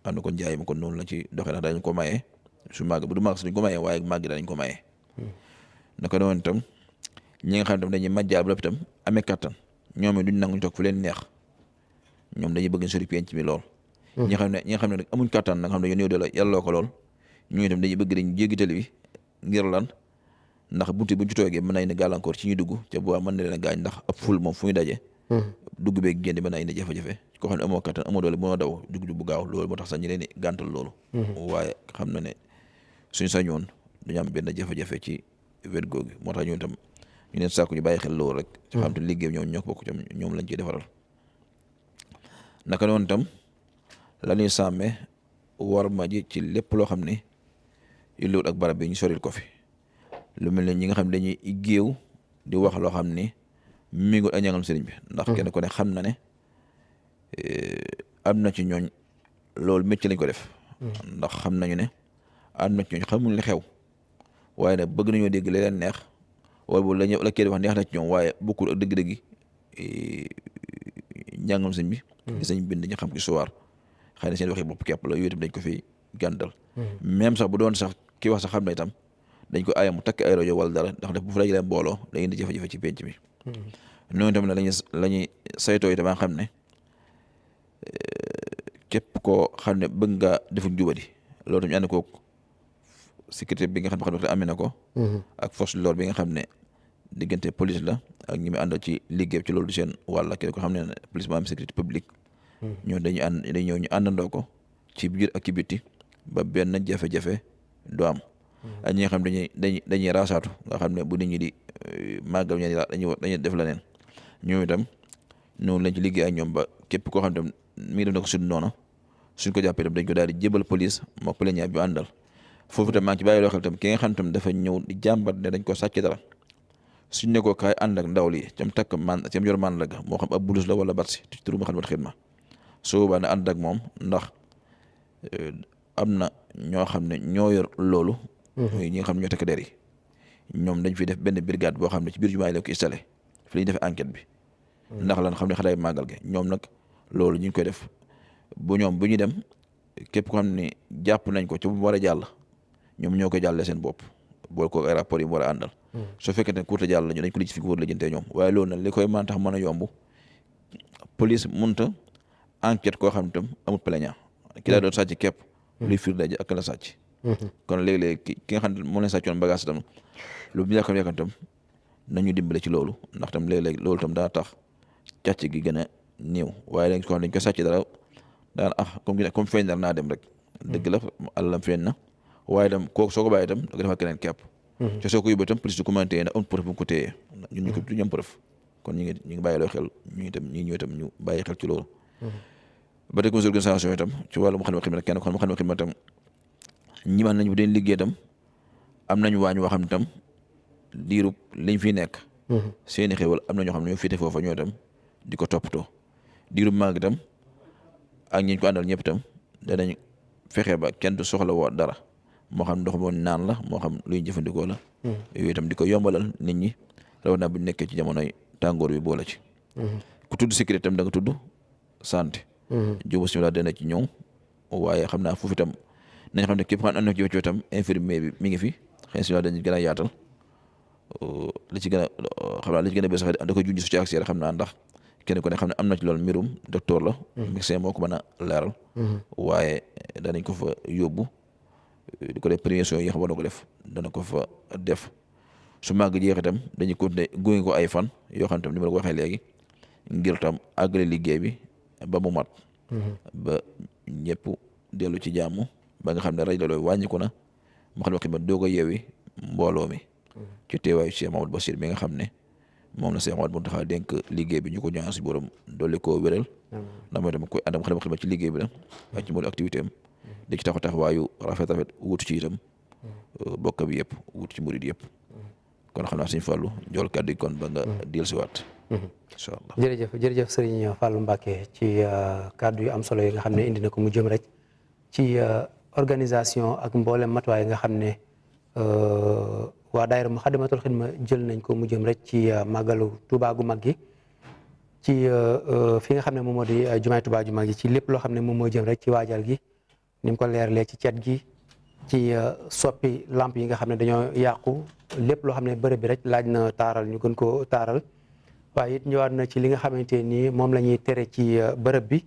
Speaker 2: xam ne kon jaay ma kon noonu la ci doxee ndax dañ ko maye su màgg bu du màgg si duñ ko maye waaye màgg dañ ko maye. naka noonu tam ñi nga xam ne tam dañuy majjaal ba itam amee kattan ñoom it duñ nanguñ toog fu leen neex ñoom dañuy bëgg sori penc mi lool. ñi nga xam ne nag amuñ kattan nag xam ne ñoo la yàlloo ko lool ñu itam dañuy bëgg dañ jéggi tali bi ngir lan ndax bunti buñ ci toogee mën na indi gàllankoor ci ñuy dugg ca bu mën na leen a gaañ ndax ab ful moom fu ñu daje. dugg beeg génn mën na indi jafe-jafe koo xam ne amoo kattan amoo doole moo daw dugg bu gaaw loolu moo tax sax ñu leen di gàntal loolu. waaye xam na ne suñ sañoon duñu am benn jafe-jafe ci wet googu moo tax ñu itam ñu leen sàkku ñu bàyyi xel loolu rek. ci xam te liggéey ñoom ñoo ko bokk ñoom lañ ciy defaral. naka noonu itam la ñuy sàmmee war ma ji ci lépp loo xam ne yulluwut ak barab bi ñu soril ko fi lu mel ne ñi nga xam ne dañuy géew di wax loo xam ni mi ngi añangal sëriñ bi ndax kenn ku ne xam na ne am na ci ñooñ loolu métier lañ ko def ndax xam nañu ne am na ci ñooñ xamuñ li xew waaye nag bëgg nañoo dégg leen neex wala boobu la kii wax neex na ci ñoom waaye bokkul ak dëgg-dëgg njàngam sëñ bi di sañ bind ñu xam ci soir xëy na seen waxi bopp képp la yooyu itam dañ ko fi gàntal même sax bu doon sax ki wax sax xam ne itam dañ ko aaya mu takk ay rajo wala dara ndax def bu fa dajalee mbooloo day indi jafe-jafe ci penc mi noonu itam ne la ñuy saytoo itam nga xam ne képp koo xam ne bëgg nga defu jubadi loolu tamit ànd ko sécurité bi nga xam ne amee na ko ak force de l'ordre bi nga xam ne diggante police la ak ñi muy àndal ci liggéey ci loolu du seen wàll kenn ko xam ne police ba am sécurité publique ñoo dañuy ñëw ñu àndandoo ko ci biir ak ci bitti ba benn jafe-jafe du am ak ñi nga xam dañuy raasaatu nga xam ne bu nit ñi di màggal dañuy def la neen ñoom itam noonu lañ ci liggéey ak ñoom ba képp koo xam ne mi ngi def na ko suñu noonu suñ ko jàppee itam dañ ko daal di jébal police moo plaignant bi àndal foofu itam maa ngi ci bàyyi loo xel itam ki nga xam ne tam dafa ñëw di jàmbat ne dañ ko sàcc dara suñ ne ko kaay ànd ak ndaw li cam takk cam yor man la ga moo xam ab bulus la wala batsi ci turu ma xam ne xidma su boobaa ne ànd ak moom ndax am na ñoo xam ne ñoo yor loolu ñi nga xam ne ñoo takk der yi ñoom dañ fi def benn brigade boo xam ne ci biir jumaa yi la ko installé fi lañu defee enquête bi ndax lan xam ne xale màggal gi ñoom nag loolu ñu ngi koy def bu ñu dem képp ko xam ne jàpp nañ ko ci bu mu war a jàll ñoom ñoo koy jàllee seen bopp bool ko ay rapport yi mu war a àndal soo fekkee ne courte jàll lañu dañ ko lijj fi ko war a lijjantee ñoom waaye loolu nag li koy mën tax mën a yomb police mënta enquête koo xam ne tam amul plaignant ki daa doon sàcc képp luy firnde ji ak la sàcc kon léeg-léeg ki nga xam ne moom lañ sàccoon bagage tam lu mu yàkkam tam nañu dimbale ci loolu ndax tam léeg-léeg loolu tam daa tax càcc gi gën a néew waaye dañ ko xam dañ ko sàcc dara daan comme feeñ dara naa dem rek dëgg la àllam feeñ na waaye tam kooku soo ko bàyyi itam da ko defal keneen képp te soo ko yóbbee itam police du commenté na am preuve bu ko téyee ñun ñu ko duñu am preuve kon ñu ngi bàyyi loo xel ñu itam ñëw itam ñu bàyyi xel ci loolu ba tey comité organisation itam ci wàllu mu xam ne xidma kenn ko xam ne xidma itam ñi man nañ bu deen liggéey itam am nañu waañ woo xam ne itam diirub liñ fi nekk seeni xéwal am na ñoo xam ne ñoo féete foofa ñoo itam di ko toppatoo diirub màgg itam ak ñi ko àndal ñëpp itam danañ fexe ba kenn du soxla woo dara moo xam ndox moo naan la moo xam luy jëfandikoo la yooyu itam di ko yombalal nit ñi rawatina bu nekkee ci jamonoy tàngoor bi boole ci ku tudd sécurité itam da nga tudd santé jóobu simila dana ci ñëw waaye xam naa foofu itam nañ xam ne képp xam ne am na ci itam infirmier bi mi ngi fi xëy na simila dañu gën a yaatal li ci gën a xam naa li ci gën a bees sax da koy junj su ci accès xam naa ndax kenn ku ne xam ne am na ci loolu mbirum docteur la médecin moo ko mën a leeral waaye danañ ko fa yóbbu di ko def premiers soins yi xam na ko def dana ko fa def su màgg jeex itam dañuy continuer gunge ko ay fan yoo xam ne tam ni ma la ko waxee léegi ngir tam àggale liggéey bi ba mu mat ba ñëpp dellu ci jàmm ba nga xam ne raj la looy wàññiku na Moukhaddamatoul Khidma doog a yeewi mbooloo mi ci teewaayu Cheikh Mamadou Bachir bi nga xam ne moom la Cheikh Mamadou Mountakha dénk liggéey bi ñu ko ñaan si borom dolli koo wéral ndax mooy tam koy àndam Moukhaddamatoul Khidma ci liggéey bi la ak ci mboolu activité am di ci taxawaayu rafet wutu ci itam bokk bi yëpp wutu ci murid yëpp kon xam naa Sëñ Fallou jool kàddu gi kon ba nga diil si waat incha allah.
Speaker 1: jërëjëf Sëriñ Fallou Mbacké ci kàddu yu am solo yi nga xam ne indi na ko mu jëm rek ci organisation ak mboolem matuwaay yi nga xam ne waa daayira Moukhaddamatoul Khidma jël nañ ko mu jëm rek ci màggalu Touba gu mag gi ci fi nga xam ne moom moo di jumaay Touba ju mag gi ci lépp loo xam ne moom moo jëm rek ci waajal gi ni mu ko leeralee ci cet gi ci soppi lamp yi nga xam ne dañoo yàqu lépp loo xam ne bërëb bi rek laaj na taaral ñu gën ko taaral waaye it ñëwaat na ci li nga xamante ni moom la ñuy tere ci bërëb bi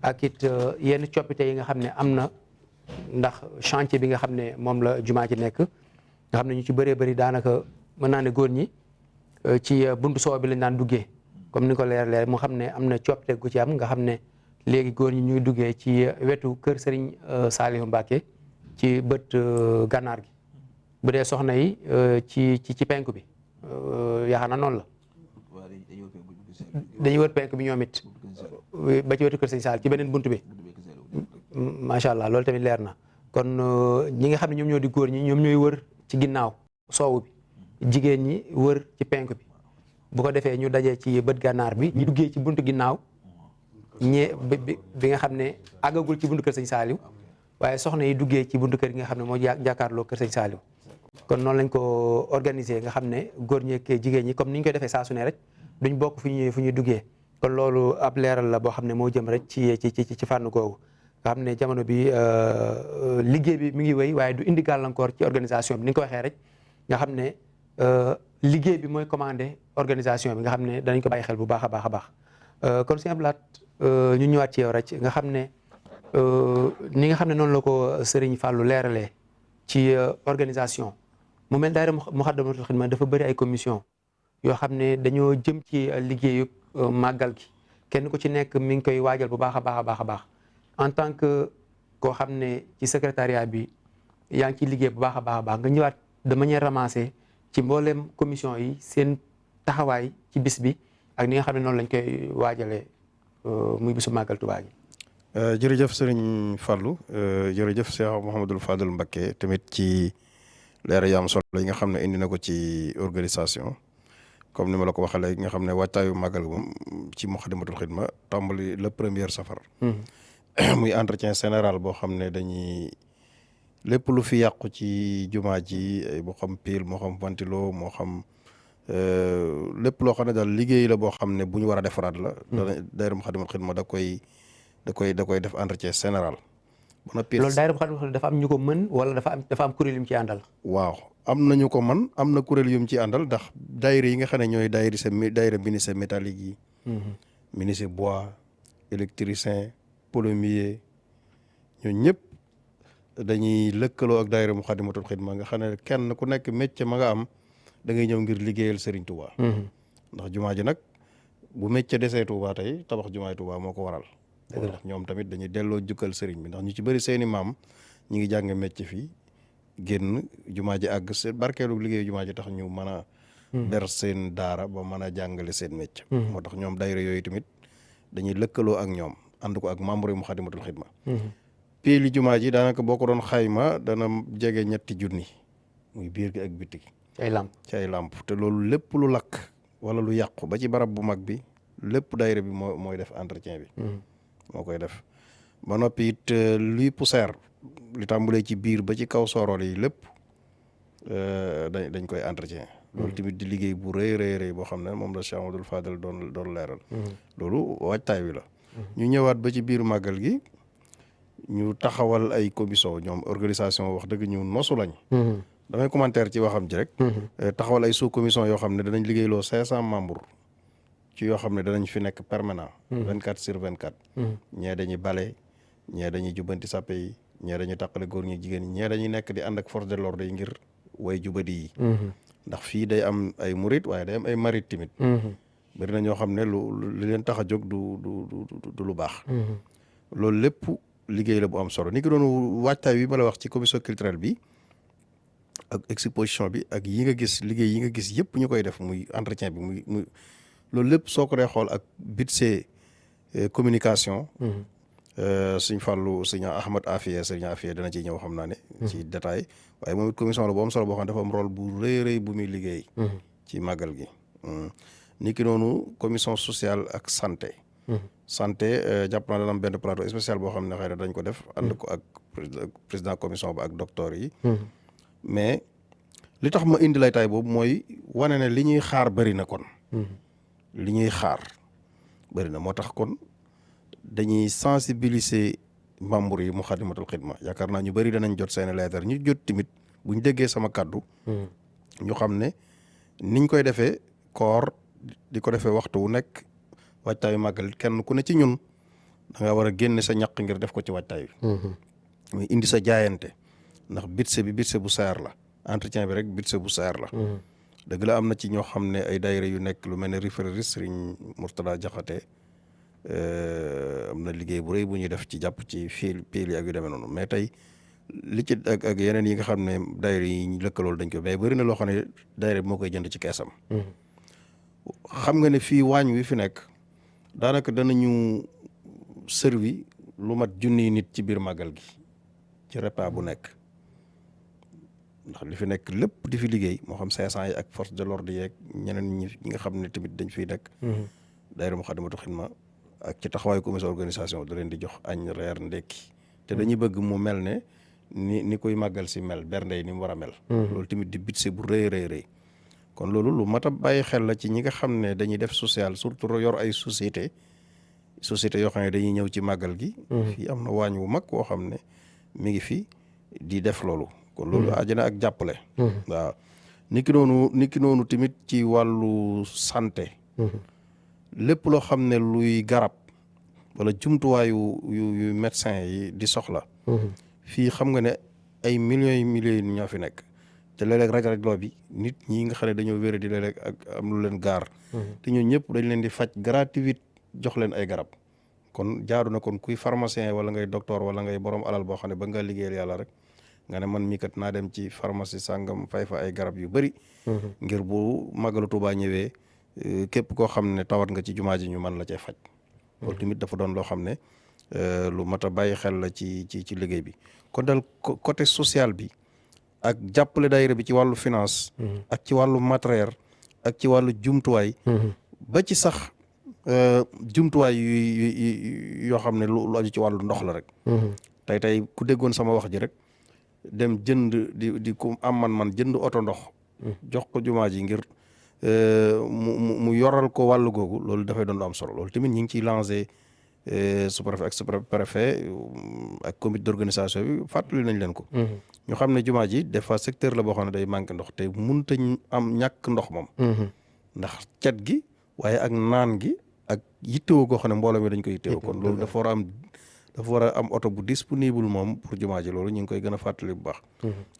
Speaker 1: ak it yenn coppite yi nga xam ne am na ndax chantier bi nga xam ne moom la jumaa ji nekk nga xam ne ñu ci bëree bëri daanaka mën naa ne góor ñi ci buntu soow bi lañ daan duggee comme ni ko leer mu xam ne am na coppite gu ci am nga xam ne léegi góor ñi ñu ngi duggee ci wetu kër Serigne Saliou Mbacké ci bët gànnaar gi bu dee soxna yi ci penku bi yaakaar naa noonu la dañuy wër penku bi ñoom it ba ci wetu kër Serigne Saliou ci beneen buntu bi macha allah loolu tamit leer na kon ñi nga xam ne ñoom ñoo di góor ñi ñoom ñooy wër ci ginnaaw soowu bi jigéen ñi wër ci penku bi bu ko defee ñu dajee ci bët gànnaar bi ñu duggee ci buntu ginnaaw bi nga xam ne àggagul ci buntu kër Serigne Saliou waaye soxna yi duggee ci buntu kër gi nga xam ne moo jàkkaarloo kër Serigne Saliou kon noonu lañ ko organiser nga xam ne góor ñi ak jigéen ñi comme ni ñu koy defee saa su ne rek duñ bokk fu ñuy duggee kon loolu ab leeral la boo xam ne moo jëm rek ci fànn googu nga xam ne jamono bi liggéey bi mi ngi wéy waaye du indi gàllankoor ci organisation bi ni nga ko waxee rek nga xam ne liggéey bi mooy commandé organisation bi nga xam ne danañ ko bàyyi xel bu baax a baax kon Sëñ Abdou Lahad ñu ñëwaat ci yow rek nga xam ne ni nga xam ne noonu la ko Serigne Fallou leeralee ci organisation mu mel daayira Moukhaddamatoul Khidma dafa bëri ay commission yoo xam ne dañoo jëm ci liggéeyu màggal gi kenn ku ci nekk mi ngi koy waajal bu baax a baax en tant que koo xam ne ci secrétariat bi yaa ngi ciy liggéey bu baax a baax nga ñëwaat de manière ramassée ci mboolem commission yi seen taxawaay ci bis bi ak ni nga xam ne noonu lañ koy waajalee muy bisu màggal Tuubaa gi.
Speaker 3: jërëjëf Serigne Fallou jërëjëf Cheikh Mouhamadul Fadel Mbacké tamit ci leer yu am solo yi nga xam ne indi na ko ci organisation comme ni ma la ko waxee léegi nga xam ne waajtaayu màggal moom ci Moukhaddamatoul Khidma tàmbali le premier safar. muy entretien général boo xam ne dañuy lépp lu fi yàqu ci jumaa ji moo xam pile moo xam ventilo moo xam lépp loo xam ne daal liggéey la boo xam ne bu ñu war a defaraat la. daayira Moukhaddamatoul Khidma da koy def entretien général. ba noppi
Speaker 1: loolu daayira Moukhaddamatoul Khidma dafa am ñu ko mën wala dafa am kuréel yu mu ci àndal.
Speaker 3: waaw am na ñu ko mën am na kuréel yu mu ci àndal ndax daayira yi nga xam ne ñooy daayira menuisier métallique yi. menuisier bois électricien plombier ñooñu ñëpp dañuy lëkkaloo ak daayira Moukhaddamatoul Khidma nga xam ne kenn ku nekk métier ma nga am da ngay ñëw ngir liggéeyal Serigne Touba. ndax jumaa ji nag bu métier desee Touba tey tabax jumaay Touba moo ko waral. ndax ñoom tamit dañuy delloo jukkal Serigne bi ndax ñu ci bëri seeni maam ñi ngi jàng métier fii génn jumaa ji àgg seen barkeelu liggéey jumaa ji tax ñu mën a. ber seen daara ba mën a jàngale seen métier. moo tax ñoom daayira yooyu tamit dañuy lëkkaloo ak ñoom. ànd ko ak membre yu Moukhaddamatoul Khidma. piili jumaa ji daanaka boo ko doon xayma dana jege 3 junni muy biir gi ak bitti gi. ci ay làmp te loolu lépp lu lakk wala lu yàqu ba ci barab bu mag bi lépp daayira bi mooy def entretien bi. moo koy def ba noppi it luy poussière li tàmbalee ci biir ba ci kaw sorol yi lépp dañ koy entretien. loolu tamit di liggéey bu rëy boo xam ne moom la Cheikh Amadou Fadel doon leeral. loolu waajtaay wi la. ñu ñëwaat ba ci biir màggal gi ñu taxawal ay commission ñoom organisation wax dëgg ñu nosu lañ. damay commentaire ci waxam ji rek. taxawal ay sous commission yoo xam ne danañ liggéeyloo 500 membres ci yoo xam ne danañ fi nekk permanent. 24/24. ñee dañuy bale ñee dañuy jubbanti sàppe yi ñee dañuy tàqale góor ñi jigéen ñi ñee dañuy nekk di ànd ak force de l'ordre yi ngir way jubadi yi. ndax fii day am ay murit waaye day am ay marit tamit. bari na ñoo xam ne li leen tax a jóg du lu baax. loolu lépp liggéey la bu am solo ni ki doon waajtaay bi ma la wax ci commission culturelle bi ak exposition bi ak yi nga gis liggéey yi nga gis yëpp ñu koy def muy entretien bi muy loolu lépp soo ko dee xool ak budget communication. Sëñ Fallou sëñ Ahmad Afiya dana ci ñëw xam naa ne. ci détail waaye moom it commission la bu am solo boo xam ne dafa am rôle bu rëy bu muy liggéey. ci màggal gi. niki noonu commission sociale ak santé. santé jàpp naa dana am benn plateau spécial boo xam ne xëy na dañ ko def. ànd ko ak président commission ba ak docteur yi. mais li tax ma indi lay taay boobu mooy wane ne li ñuy xaar bëri na kon. li ñuy xaar bëri na moo tax kon dañuy sensibiliser membres yi Moukhaddamatoul Khidma yaakaar naa ñu bëri danañ jot seeni lettre ñu jot tamit buñ déggee sama kaddu. ñu xam ne niñ koy defee koor di ko defee waxtu wu nekk waajtaayu màggal kenn ku ne ci ñun da nga war a génne sa ñaq ngir def ko ci waajtaay bi. muy indi sa jaayante ndax budget bu seer la entretien bi rek budget bu seer la. dëgg la am na ci ñoo xam ne ay daayira yu nekk lu mel ne Riféré Serigne Mourtada Jaxate am na liggéey bu rëy bu ñuy def ci jàpp ci fil yi ak yu demee noonu mais tey li ci ak yeneen yi nga xam ne daayira yi ñu lëkkalool dañ ko mais bëri na loo xam ne daayira bi moo koy jënd ci keesam. xam nga ne fii waañ wi fi nekk daanaka danañu servi lu mat junniy nit ci biir màggal gi ci repas bu nekk. ndax li fi nekk lépp di fi liggéey moo xam 500 yi ak force de l'ordre yeeg ñeneen ñi nga xam ne tamit dañ fiy nekk. daayira Moukhaddamatoul Khidma ak ci taxawaayu commission organisation da leen di jox añ reer ndekki te dañuy bëgg mu mel ne ni koy màggal si mel bernde yi ni mu war a mel. loolu tamit di budget bu rëy. kon loolu lu mat a bàyyi xel la ci ñi nga xam ne dañuy def social surtout yor ay société yoo xam ne dañuy ñëw ci màggal gi. fii am na waañ wu mag woo xam ne mi ngi fi di def loolu. kon loolu ajana ak jàppale. waaw niki noonu tamit ci wàllu santé. lépp loo xam ne luy garab wala jumtuwaayu yu médecin yi di soxla. fii xam nga ne ay millions yi ñoo fi nekk. te léeg-léeg raj-rajloo bi nit ñi nga xam ne dañoo wér di léeg-léeg ak am lu leen gaar. te ñoo ñëpp dañ leen di faj gratuit jox leen ay garab. kon jaadu na kon kuy pharmacien wala ngay docteur wala ngay borom alal boo xam ne ba nga liggéeyal yàlla rek. nga ne man mii kat naa dem ci pharmacie sàngam fay fa ay garab yu bëri. ngir bu màggalu Tuubaa ñëwee képp koo xam ne tawat nga ci jumaa ji ñu mën la cee faj. loolu tamit dafa doon loo xam ne lu mat a bàyyi xel la ci liggéey bi kon daal côté social bi ak jàppale daayira bi ci wàllu finance. ak ci wàllu matériel ak ci wàllu jumtuwaay. ba ci sax jumtuwaay yoo xam ne lu aju ci wàllu ndox la rek. tey ku déggoon sama wax ji rek. dem jënd di ku am man jënd oto ndox. jox ko jumaa ji ngir mu yoral ko wàllu googu loolu dafay doon lu am solo loolu tamit ñu ngi ciy lancé sous-préfet ak sous-préfet ak comité d'organisation bi fàttali nañ leen ko. ñu xam ne jumaa ji des fois secteur la boo xam ne day manqué ndox te mënut a am ñàkk ndox moom. ndax cet gi waaye ak naan gi ak yittewoo goo xam ne mbooloo mi dañ koy yittewoo kon loolu dafa war a am oto bu disponible moom pour jumaa ji loolu ñu ngi koy gën a fàttali bu baax.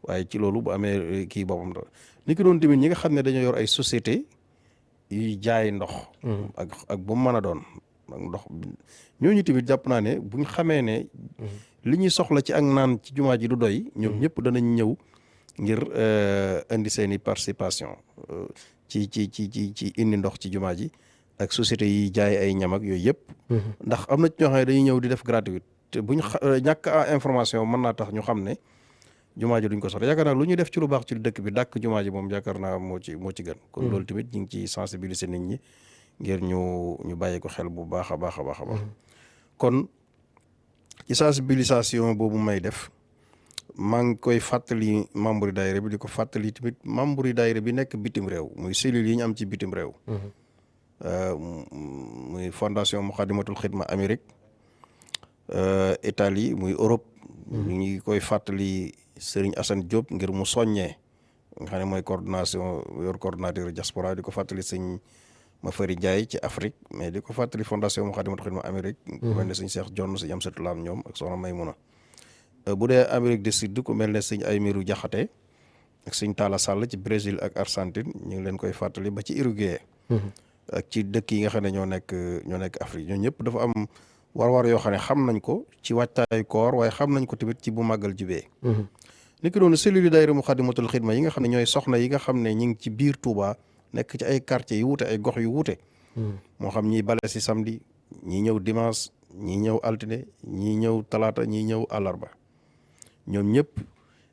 Speaker 3: waaye ci loolu bu amee kii boppam la ni ki doon tamit ñi nga xam ne dañoo yor ay société yuy jaay ndox. ak bu mu mën a doon ak ndox ñooñu tamit jàpp naa ne buñ xamee ne. li ñuy soxla ci ak naan ci jumaa ji du doy. ñoom ñëpp danañ ñëw ngir indi seen i participation ci indi ndox ci jumaa ji. ak société yi jaay ay ñam ak yooyu yëpp. ndax am na ci ñoo xam ne dañuy ñëw di def gratuit te buñ ñàkk information mën naa tax ñu xam ne jumaa ji duñ ko soxla yaakaar naa lu ñu def ci lu baax ci dëkk bi dàkk jumaa ji moom yaakaar naa moo ci gën. kon loolu tamit ñu ngi ciy sensibiliser nit ñi ngir ñu bàyyi ko xel bu baax a baax. kon ci sensibilisation boobu may def maa ngi koy fàttali membre yi daayira bi di ko fàttali tamit membre yi daayira bi nekk bitim réew muy cellules yi ñu am ci bitim réew. muy fondation Moukhaddamatoul Khidma Amérique Italie muy Europe. ñu ngi koy fàttali Serigne Assane Diop ngir mu soññee nga xam ne mooy coordonnateur diaspora di ko fàttali sëñ Mafari Ndiaye ci Afrique mais di ko fàttali fondation Moukhaddamatoul Khidma Amérique. ku mel ne sëñ Cheikh John sëñ Amsatou Lam ñoom ak soxna Maymuna bu dee Amérique du Sud ku mel ne sëñ Aymirou Diakhaté ak sëñ Talla Sall ci Brésil ak Argentine ñu ngi leen koy fàttali ba ci Uruguay. ak ci dëkk yi nga xam ne ñoo nekk Afrique ñoo ñëpp dafa am war-war yoo xam ne xam nañ ko ci wàccaayu koor waaye xam nañ ko tamit ci bu màggal jubee. niki noonu cellule daayira Muxaddamatul Xidma yi nga xam ne ñooy soxna yi nga xam ne ñi ngi ci biir Touba nekk ci ay quartiers yu wuute ay gox yu wuute moo xam ñiy bale si samedi ñii ñëw dimanche ñii ñëw altine ñii ñëw talaata ñii ñëw àllarba ñoom ñëpp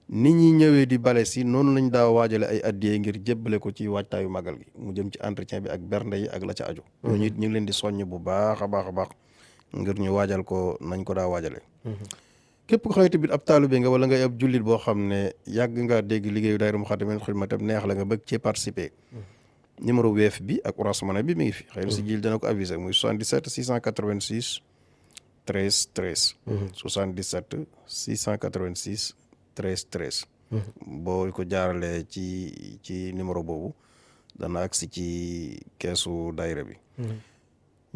Speaker 3: nit ñi ñëwee di bale si noonu lañ daa waajale ay addiyee ngir jébbale ko ci waajtaayu màggal gi mu jëm ci entretien bi ak bernde yi ak la ca aju ñooñu it ñu ngi leen di soññ bu baax a baax a baax ngir ñu waajal ko nañ ko daa waajale képp ko xamante bi ab taalibe nga wala ngay ab jullit boo xam ne yàgg nga dégg liggéeyu daayira Muxaddamatul Xidma tam neex la nga bëgg cee participer numéro Wave bi ak Orange Money bi mi ngi fi xëy na si jil dana ko avisé muy 77 686 13 13 77 686 13 13 boo ko jaaralee ci numéro boobu dana agsi ci keesu daayira bi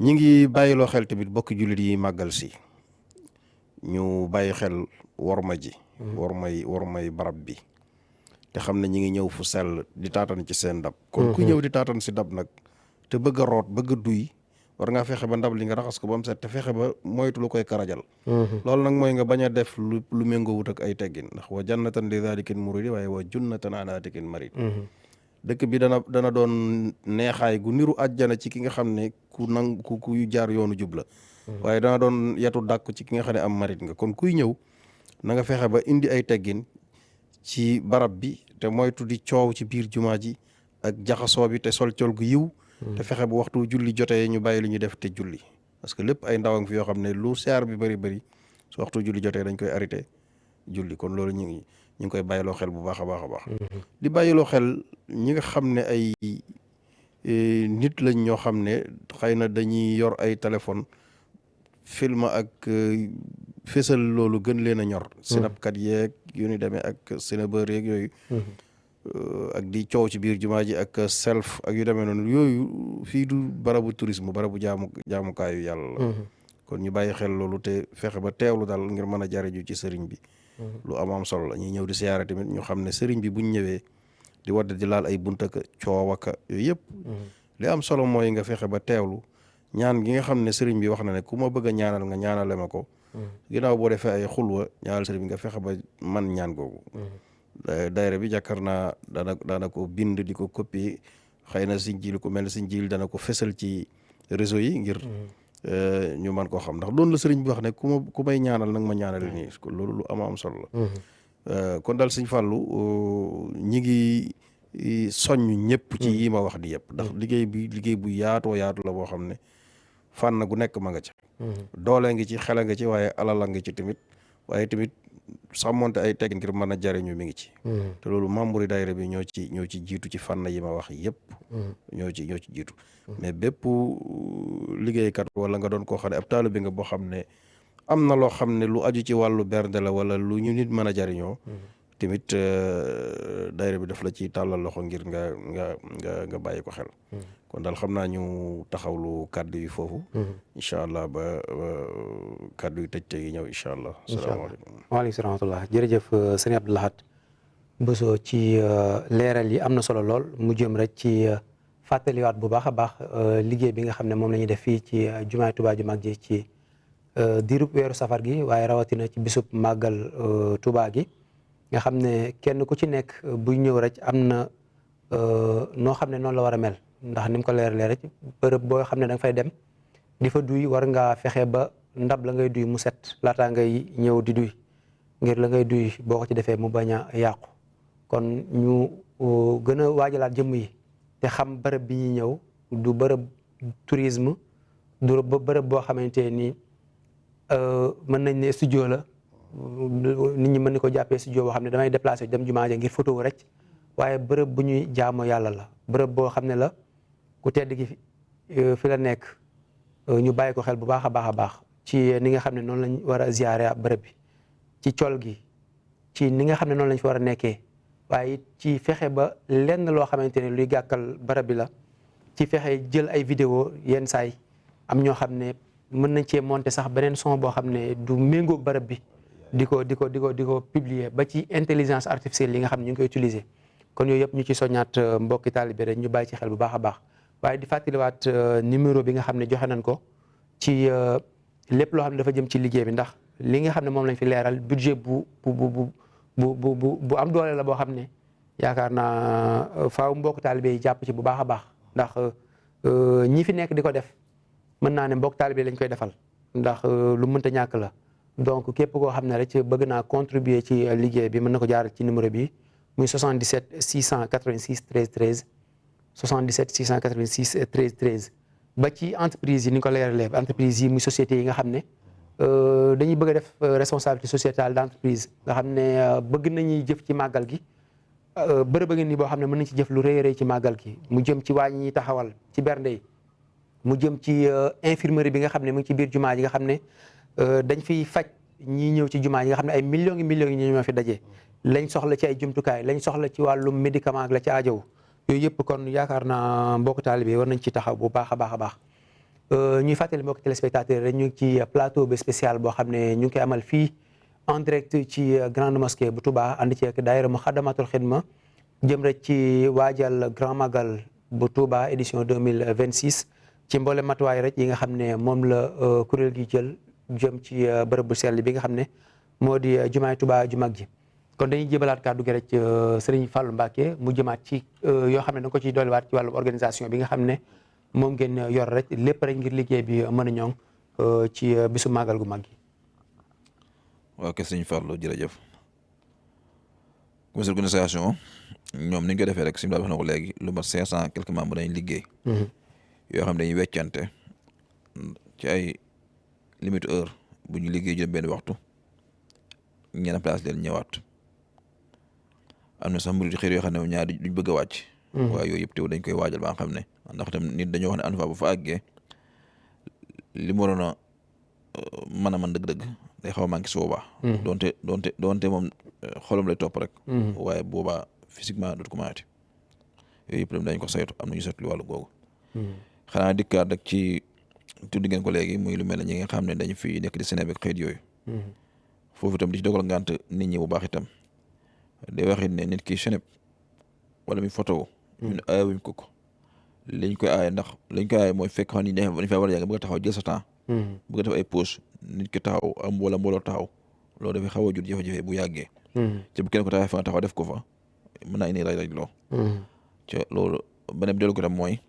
Speaker 3: ñi ngi bàyyiloo xel tamit bokki jullit yi màggal si ñu bàyyi xel worma ji wormay barab bi te xam ne ñi ngi ñëw fu sell di taatan ci seen ndab kon ku ñëw di taatan si ndab nag te bëgg a root bëgg a duy war ngaa fexe ba ndab li nga raxas ko ba mu set te fexe ba moytu lu koy karajal loolu nag mooy nga bañ a def lu méngoo wut ak ay teggin ndax wa jannatan li zaalikin muridi waaye wa junnatan an aatikin marid dëkk bi dana doon neexaay gu niru àjjana ci ki nga xam ne ku jaar yoonu jub la waaye dana doon yetu dàkk ci ki nga xam ne am marit nga kon kuy ñëw na nga fexe ba indi ay teggin ci barab bi te moytu di coow ci biir jumaa ji ak jaxasoo bi te sol col gu yiw te fexe bu waxtu julli jotee ñu bàyyi lu ñu def te julli parce que lépp ay ndawang fi yoo xam ne lu siyaar bi bëri su waxtu julli jotee dañ koy arrêté julli kon loolu ñu ngi koy bàyyiloo xel bu baax a baax a baax di bàyyiloo xel ñi nga xam ne ay nit lañ ñoo xam ne xëy na dañuy yor ay téléphone film ak fésal loolu gën leen a ñor sinapkat yeeg yu ni demee ak sinabeur yeeg yooyu ak di coow ci biir jumaa ji ak self ak yu demee noonu yooyu fii du barabu tourisme barabu jaamukaayu yàlla la kon ñu bàyyi xel loolu te fexe ba teewlu daal ngir mën a jariñu ci sëriñ bi lu am solo la ñuy ñëw di siyaare tamit ñu xam ne sëriñ bi buñ ñëwee di wadd di laal ay buntaka coowaka yooyu yëpp li am solo mooy nga fexe ba teewlu ñaan gi nga xam ne sëriñ bi wax na ne ku ma bëgg a ñaanal nga ñaanale ma ko ginnaaw boo defee ay xulwa ñaanal sëriñ bi nga fexe ba man ñaan googu daayira bi jàkkar naa daana ko bind di ko copier xëy na siñ jil ku mel ne siñ jil dana ko fesal ci réseau yi ngir ñu man koo xam ndax doon la sëriñ bi wax ne ku may ñaanal nag ma ñaanale nii loolu lu am solo la kon daal Sëñ Fallu ñi ngi soññ ñëpp ci yi ma wax di yëpp ndax liggéey bu yaatoo yaatu la boo xam ne fànn gu nekk ma nga ca doole ngi ci xela nga ci waaye alala nga ci tamit waaye tamit sàmmonte ay teg ngir mën a jariñu mi ngi ci te loolu membre yi daayira bi ñoo ci jiitu ci fànn yi ma wax yëpp ñoo ci jiitu mais bépp liggéeykat wala nga doon koo xam ne ab taalibe bi nga boo xam ne am na loo xam ne lu aju ci wàllu bernde la wala lu ñu nit mën a jariñoo tamit daayira bi daf la ci tàllal loxo ngir nga bàyyi ko xel kon daal xam naa ñu taxawlu kàddu yi foofu incha allah ba kàddu yi tëj yi ñëw incha allah salaamaaleykum
Speaker 1: waaleykum salaam wa rahmatullah jërëjëf sëñ Abdou Lahad Bousso ci leeral yi am na solo lool mu jëm rek ci fàttaliwaat bu baax a baax liggéey bi nga xam ne moom la ñuy def fii ci jumaay Tuubaa ju mag ji ci diirub weeru safar gi waaye rawatina ci bisub màggal Tuubaa gi nga xam ne kenn ku ci nekk buy ñëw rek am na noo xam ne noonu la war a mel ndax ni mu ko leeralee rek bërëb boo xam ne da nga fay dem di fa duy war ngaa fexe ba ndab la ngay duy mu set laataa ngay ñëw di duy ngir la ngay duy boo ko ci defee mu bañ a yàqu kon ñu gën a waajalaat jëmm yi te xam bërëb bi ñuy ñëw du bërëb tourisme du bërëb boo xamante ni mën nañ ne studio la nit ñi mën ni ko jàppee studio boo xam ne damay déplacé dem jumaa ja ngir photo rek waaye bërëb bu ñuy jaamu yàlla la bërëb boo xam ne la ku tedd gi fi la nekk ñu bàyyi ko xel bu baax a baax ci ni nga xam ne noonu lañ war a ziyaare bërëb bi ci col gi ci ni nga xam ne noonu lañ fi war a nekkee waaye ci fexe ba lenn loo xamante ne luy gàkkal bërëb bi la ci fexe jël ay vidéo yenn saay am ñoo xam ne mën nañ cee monter sax beneen son boo xam ne du méngoog bërëb bi di ko publier ba ci intelligence artificielle yi nga xam ne ñu ngi koy utiliser kon yooyu yëpp ñu ci soññaat mbokki taalibe rek ñu bàyyi ci xel bu baax a baax waaye di fàttaliwaat numéro bi nga xam ne joxe nañ ko ci lépp loo xam ne dafa jëm ci liggéey bi ndax li nga xam ne moom lañ fi leeral budget bu bu am doole la boo xam ne yaakaar naa faaw mbokk taalibe yi jàpp ci bu baax a baax ndax ñi fi nekk di ko def mën naa ne mbokk taalibe lañ koy defal ndax lu mënta ñàkk la donc képp koo xam ne rek bëgg naa contribuer ci liggéey bi mën na ko jaar ci numéro bi muy 77 686 13 13 77 686 13 13 ba ci entreprise yi ni ko leeralee entreprise yi muy sociétés yi nga xam ne dañuy bëgg a def responsabilité sociétale d'entreprise nga xam ne bëgg nañuy jëf ci màggal gi bërëb a ngi nii boo xam ne mën nañ ci jëf lu rëy a rëy ci màggal gi mu jëm ci waañ ñi taxawal ci bernde yi mu jëm ci infirmerie bi nga xam ne mu ngi ci biir jumaa ji nga xam ne dañ fiy faj ñii ñëw ci jumaa yi nga xam ne ay millions yi ñi ñoo fi daje lañ soxla ci ay jumtukaay lañ soxla ci wàllum médicament ak la ci aajow yooyu yëpp kon yaakaar naa mbokk taalibe war nañ ci taxaw bu baax a baax a baax ñuy fàttali mbokk téléspectateurs rek ñu ngi ci plateau bi spécial boo xam ne ñu ngi koy amal fii en direct ci grande mosquée bu Touba ànd ci ak daayira Muxaddamatul Xidma jëm rek ci waajal grand magal bu Touba édition 2026 ci mboolem matuwaay rek yi nga xam ne moom la kuréel gi jël jëm ci bërëb bu sell bi nga xam ne moo di jumaay Touba ju mag ji kon dañuy jébalaat kàddu gi rek Serigne Fallou Mbacké mu jëmaat ci yoo xam ne da nga ko ciy dolliwaat ci wàllu organisation bi nga xam ne moom ngeen yor rek lépp rek ngir liggéey bi mën a ñoŋ ci bisu màggal gu mag gi.
Speaker 2: waaw kay Serigne Fallou jërëjëf comité organisation ñoom ni ñu koy defee rek simila wax na ko léegi lu mat 500 quelques membres dañuy liggéey yoo xam ne dañuy weccante ci ay limite heure bu ñu liggéey jëm benn waxtu ñenn place leen ñëwaat am na sax murid xëy yoo xam ne ñaar duñ bëgg a wàcc waaye yooyu yëpp teew dañ koy waajal ba nga xam ne ndax tam nit dañoo wax ne en bu fa àggee li mu waroon a mën a mën dëgg-dëgg day xaw a manqué su boobaa doonte moom xolam lay topp rek waaye boobaa physiquement dootu ko mënati yooyu yëpp dañ ko saytu am na ñu saytu wàllu googu xanaa dikkaat rek ci tudd ngeen ko léegi muy lu mel ne ñi nga xam ne dañu fi nekk di Sénégal xeet yooyu foofu itam di ci dogal ngànt nit ñi bu baax itam day waxit ne nit ki Sénégal wala mi photo ñun aayawuñ ko liñ koy aaye ndax liñ koy aaye mooy fekk xam ni dañ fa war a jàng bëgg a taxaw jël sa temps bëgg a def ay pause nit ki taxaw am wala mbooloo taxaw loolu dafay xaw a jur jafe-jafe bu yàggee ci bu kenn ko taxaw fa nga taxaw def ko fa mën naa indi raj loo ci loolu beneen bi dellu ko tam mooy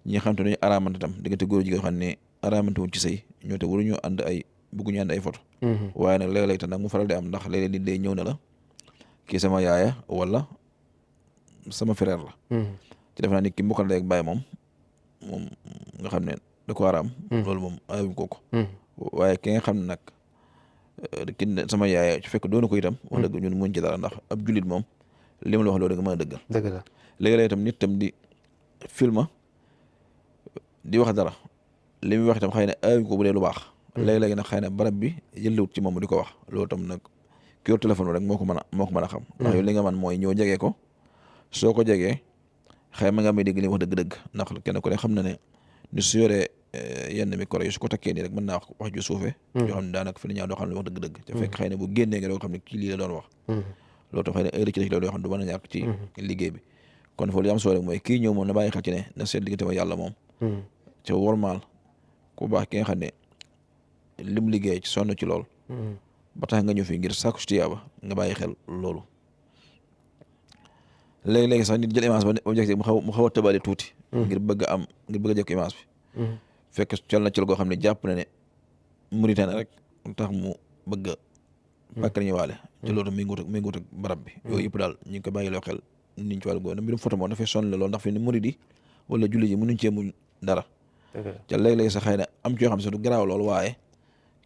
Speaker 2: ñi nga xam te dañuy araamante tam diggante góor jigéen xam ne araamante wuñ ci sëy ñoo te waruñu ànd ay bëgguñu ànd ay photo waaye nag léeg-léeg tam nag mu faral di am ndax léeg-léeg nit day ñëw ne la kii sama yaaya wala sama frère la ci def naa nit ki mbokkal rek bàyyi moom nga xam ne da ko araam loolu moom ayuñ ko waaye ki nga xam ne nag ki sama yaaya ci fekk doona ko itam wax dëgg ñun muñ ci dara ndax ab jullit moom li ma la wax loolu nga mën a dëggal
Speaker 1: dëgg la
Speaker 2: léegi-léeg itam nit tam di filma di wax dara li muy wax itam xëy na ayuñ ko bu dee lu baax léegi-léegi nag xëy na barab bi yëllewut ci moom di ko wax loolu tam nag ki yor téléphone rek moo ko mën a xam ndax yow li nga man mooy ñëw jegee ko soo ko jegee xëy ma nga may dégg li wax dëgg-dëgg ndax kenn ku ne xam na ne ni su yoree yenn micro yi su ko takkee nii rek mën naa wax ju suufee yoo xam ne daanaka fi la ñaa doo xam ne wax dëgg-dëgg te fekk xëy na bu génnee nga doo xam ne kii lii la doon wax loolu tam xëy na heure ci la yoo xam ne du mën a ñàkk ci liggéey bi kon foofu li am solo rek mooy kii ñëw moom na bàyyi xel ci ne na seet diggante ma yàlla moom ca wormaal ku baax ki nga xam ne lim liggéey ci sonn ci lool ba tax nga ñëw fii ngir sàkku ci tiyaaba nga bàyyi xel loolu léegi-léegi sax nit jël image ba objectif mu xaw a tëbale tuuti ngir bëgg a jëkk image bi fekk col na col goo xam ne jàpp na ne Mauritanie rek tax mu bëgg a pàkkar ñu waale ci loolu mi ngi wut ak barab bi yooyu yëpp daal ñu ngi ko bàyyi loo xel niñ ci wàllu góor na mbirum photo moom dafay sonn loolu ndax fi ni murid yi wala julli ji mënuñ cee muñ dara ca léegi-léegi sax xëy na am ci yoo xam ne sax du garaaw loolu waaye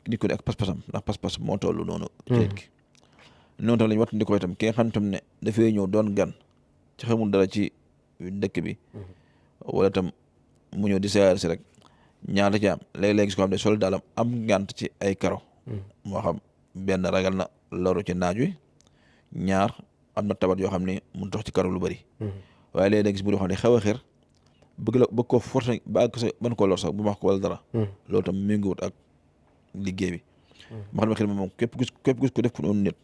Speaker 2: nit ko ne ak pas-pasam ndax pas-pas moo toll noonu ci nit ki noonu tam lañu wattu ndi ko itam ki nga xam tam ne dafay ñëw doon gan ci xamul dara ci dëkk bi wala tam mu ñëw di siyaare si rek ñaar la ci am léeg-léeg gis ko xam ne sol daalam am ngànt ci ay karo moo xam benn ragal na loru ci naaj wi ñaar am na tabat yoo xam ne mun tox ci karo lu bëri waaye léeg-léeg gis bu doo xam ne xaw a xër bëgg ko forcé ba àgg sa ban koo lor sax bu ma wax ko wala dara loolu tam mi ngi wut ak liggéey bi ma xam ne xel moom képp gis ko def ko noonu nit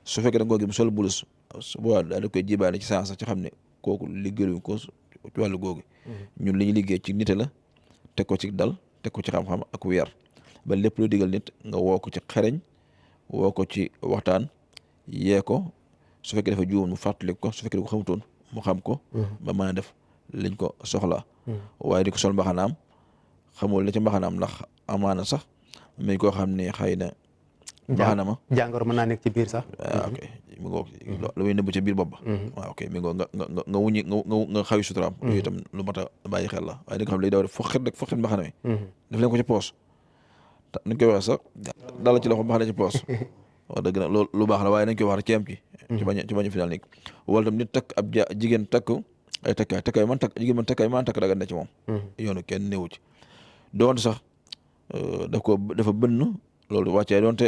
Speaker 2: su fekkee da nga ko gis mu sol bulus su boobaa daal da koy jibaane ci saa sax ci xam ne kooku liggéeyuñ ko ci wàllu googu ñun li ñu liggéey ci nite la teg ko ci dal teg ko ci xam-xam ak yar ba lépp lu digal nit nga woo ko ci xereñ woo ko ci waxtaan yee ko su fekkee dafa juum mu fàttali ko su fekkee da ko xamutoon mu xam ko ba mën a def liñ ko soxla waaye di ko sol mbaxanaam xamul la ci mbaxanaam ndax amaana sax muy koo xam ne xëy na mbaxana ma
Speaker 1: jàngoro mën naa nekk ci biir sax.
Speaker 2: waaw ok mi ngoog lu muy nëbb ci biir bopp ba waaw ok mi ngoog nga wuñi nga xawi suturaam yooyu itam lu mat a bàyyi xel la waaye di nga xam ne lay daw def foxet rek foxet mbaxana mi def leen ko ci poos nañ koy waxee sax dala ci loxo mbaxana ci poos wax dëgg nag loolu lu baax la waaye nañ koy wax rek ci am ci bañ a final ni wala tam nit takk ab jigéen takk ay takkaay man takk jigéen man takkaay man takk dagan na ci moom yoonu kenn néewu ci doonte sax dafa bënn loolu wàccee doonte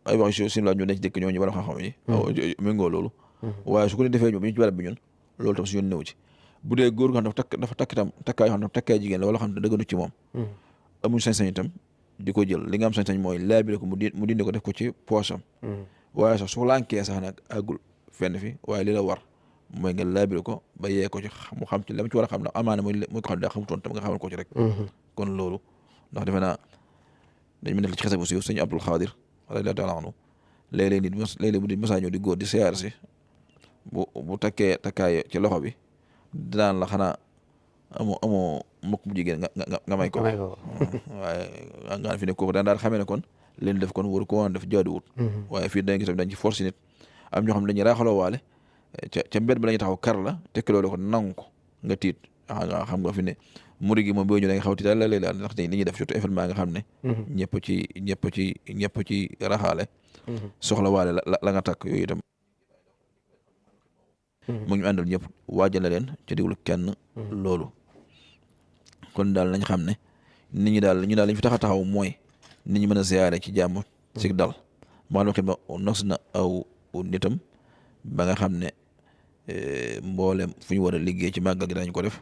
Speaker 2: ay wax yu sim la ñu ne ci dëkk ñooñu wala xam-xam yi méngoo loolu waaye su ko ne defee ñoom ñu ci barab bi ñun loolu tam su yoon néew ci bu dee góor nga xam dafa takk itam takkaay yoo xam ne takkaay jigéen la wala xam ne dëgganu ci moom amuñ sañ-sañ itam di ko jël li nga am sañ-sañ mooy laabire ko mu dindi ko def ko ci poosam waaye sax su lànkee sax nag àggul fenn fi waaye li la war mooy nga laabire ko ba yee ko ci mu xam ci la mu ci war a xam ndax amaana mooy ko xam ne daa xamutoon tam nga xamal ko ci rek kon loolu ndax defe naa dañ ma nekk ci xese bu siiw sëñ Abdul Xaadir radiyallaahu taala anhu léeg-léeg bu di masaa ñëw di góor di siyaar si bu takkee takkaay ci loxo bi dinaan la xanaa amoo mbokk bu jigéen nga may ko waaye nga fi ne kooku daan daal xamee ne kon leen def kon waru ko woon def jaaduwut waaye fii dañ gis dañ ci force nit am ñoo xam ne dañuy raaxaloo waale ca mbedd ba la ñuy taxaw kar la tekki loolu ko nangu ko nga tiit nga xam nga fi ne muri gi moom boo ñu da nga xaw ti daal léeg-léeg daal ndax li ñuy def surtout événement nga xam ne ñëpp ci raxaale soxla waale la nga takk yooyu itam mu ñu àndal ñëpp waajal na leen ca diglu kenn loolu kon daal nañ xam ne nit ñi daal ñu daal lañ fi tax a taxaw mooy nit ñi mën a ziyaare ci jàmm ci dal maanaam xit ma nos na aw nitam ba nga xam ne mboolem fu ñu war a liggéey ci màggal gi dañ ko def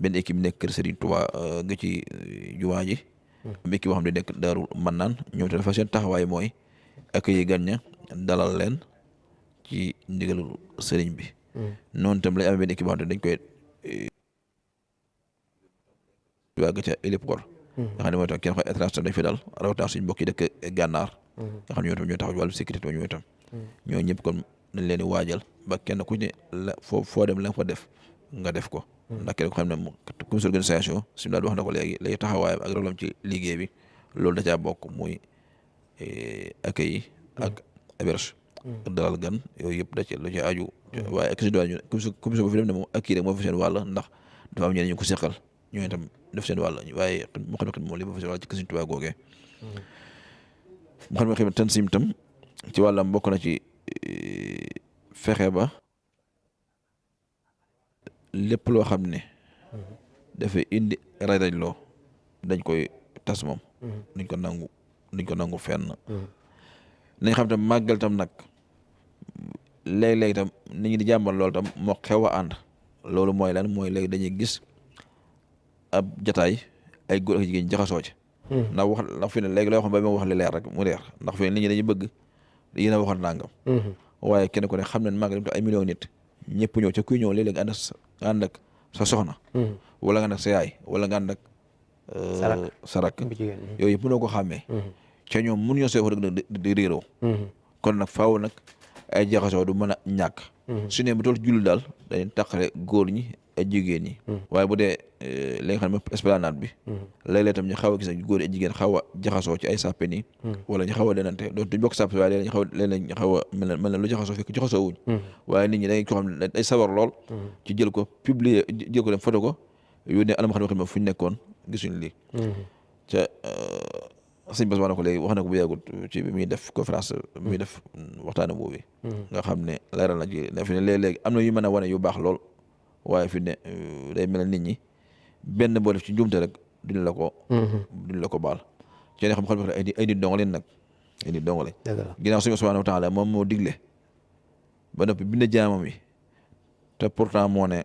Speaker 2: benn équipe nekk kër Serigne Touba ga ci jumaa ji am équipe boo xam ne nekk Daaru Mannaan ñoom te dafa seen taxawaay mooy accueillir gan ña dalal leen ci ndigalul sëriñ bi noonu tam lay amee benn équipe boo xam ne dañ koy waa ga ca héliport nga xam ne mooy tam kenn xoy étranger tam dañ fi dal rawatina suñu mbokk yi dëkk gànnaar nga xam ne ñoo tam ñoo taxaw ci wàllu sécurité ñoo tam ñoo ñëpp kon dañ leen di waajal ba kenn ku ne la foo dem la nga fa def nga def ko ndax kenn ko xam ne comité d'organisation suñu daal wax na ko léegi taxawaayam ak rolam ci liggéey bi loolu da caa bokk muy accueil ak héberge dalal gan yooyu yëpp da ci lu ci aju waaye ak si doon ñu commission bu fi dem ne moom ak kii rek moo fa seen wàll ndax dafa am ñeneen ñu ko seqal ñooñu itam def seen wàll waaye mu xam ne moom li ba fa seen wàll ci Sëriñ Tuubaa googee mu xam ne Tanzim tam ci wàllam bokk na ci fexe ba lépp loo xam ne dafay indi rajloo dañ koy tas moom duñ ko nangu fenn nañ xam tam màggal tam nag léeg-léeg tam nit ñi di jàmbal loolu tam moo xew a ànd loolu mooy lan mooy léegi dañuy gis ab jataay ay góor ak jigéen jaxasoo ci ndax fi ne léegi loo xam ba ma wax li leer rek mu leer ndax fi ne nit ñi dañuy bëgg yéen a waxoon nangam waaye kenn ku ne xam ne màggal ay millions nit ñëpp ñëw ca kuy ñëw léeg-léeg nga ànd ak sa soxna wala nga ànd ak sa yaay wala nga ànd ak sarak yooyu yëpp mënoo ko xàmmee ca ñoom mun ñoo see wax dëgg di réeroo kon nag faaw nag ay jaxasoo du mën a ñàkk su ne bu toll julli daal dañuy tàqale góor ñi ak jigéen ñi waaye bu dee li nga xam ne esplanade bi léeg-léeg tam ñu xaw a gis góor ak jigéen xaw a jaxasoo ci ay sàppe nii wala ñu xaw a denante doon duñ bokk sàppe waaye léeg-léeg ñu xaw a mel na lu jaxasoo fekk jaxasoo wuñ waaye nit ñi da ngay ko xam ne day sawar lool ci jël ko publier jël ko dem photo ko yónnee anam xam ne fu ñu nekkoon gisuñ lii ca sëñ Bass wax na ko léegi wax na ko bu yàggut ci bi muy def conférence bi muy def waxtaane boobu nga xam ne leeral na ci fi ne léeg-léeg am na yu mën a wane yu baax lool waaye fi ne day mel nit ñi benn boo def ci njuumte rek duñ la ko baal ci ne xam-xam ay nit donga leen nag ay nit donga lañ ginnaaw suñu subhanahu wa taala moom moo digle ba noppi bind jaamam yi te pourtant moo ne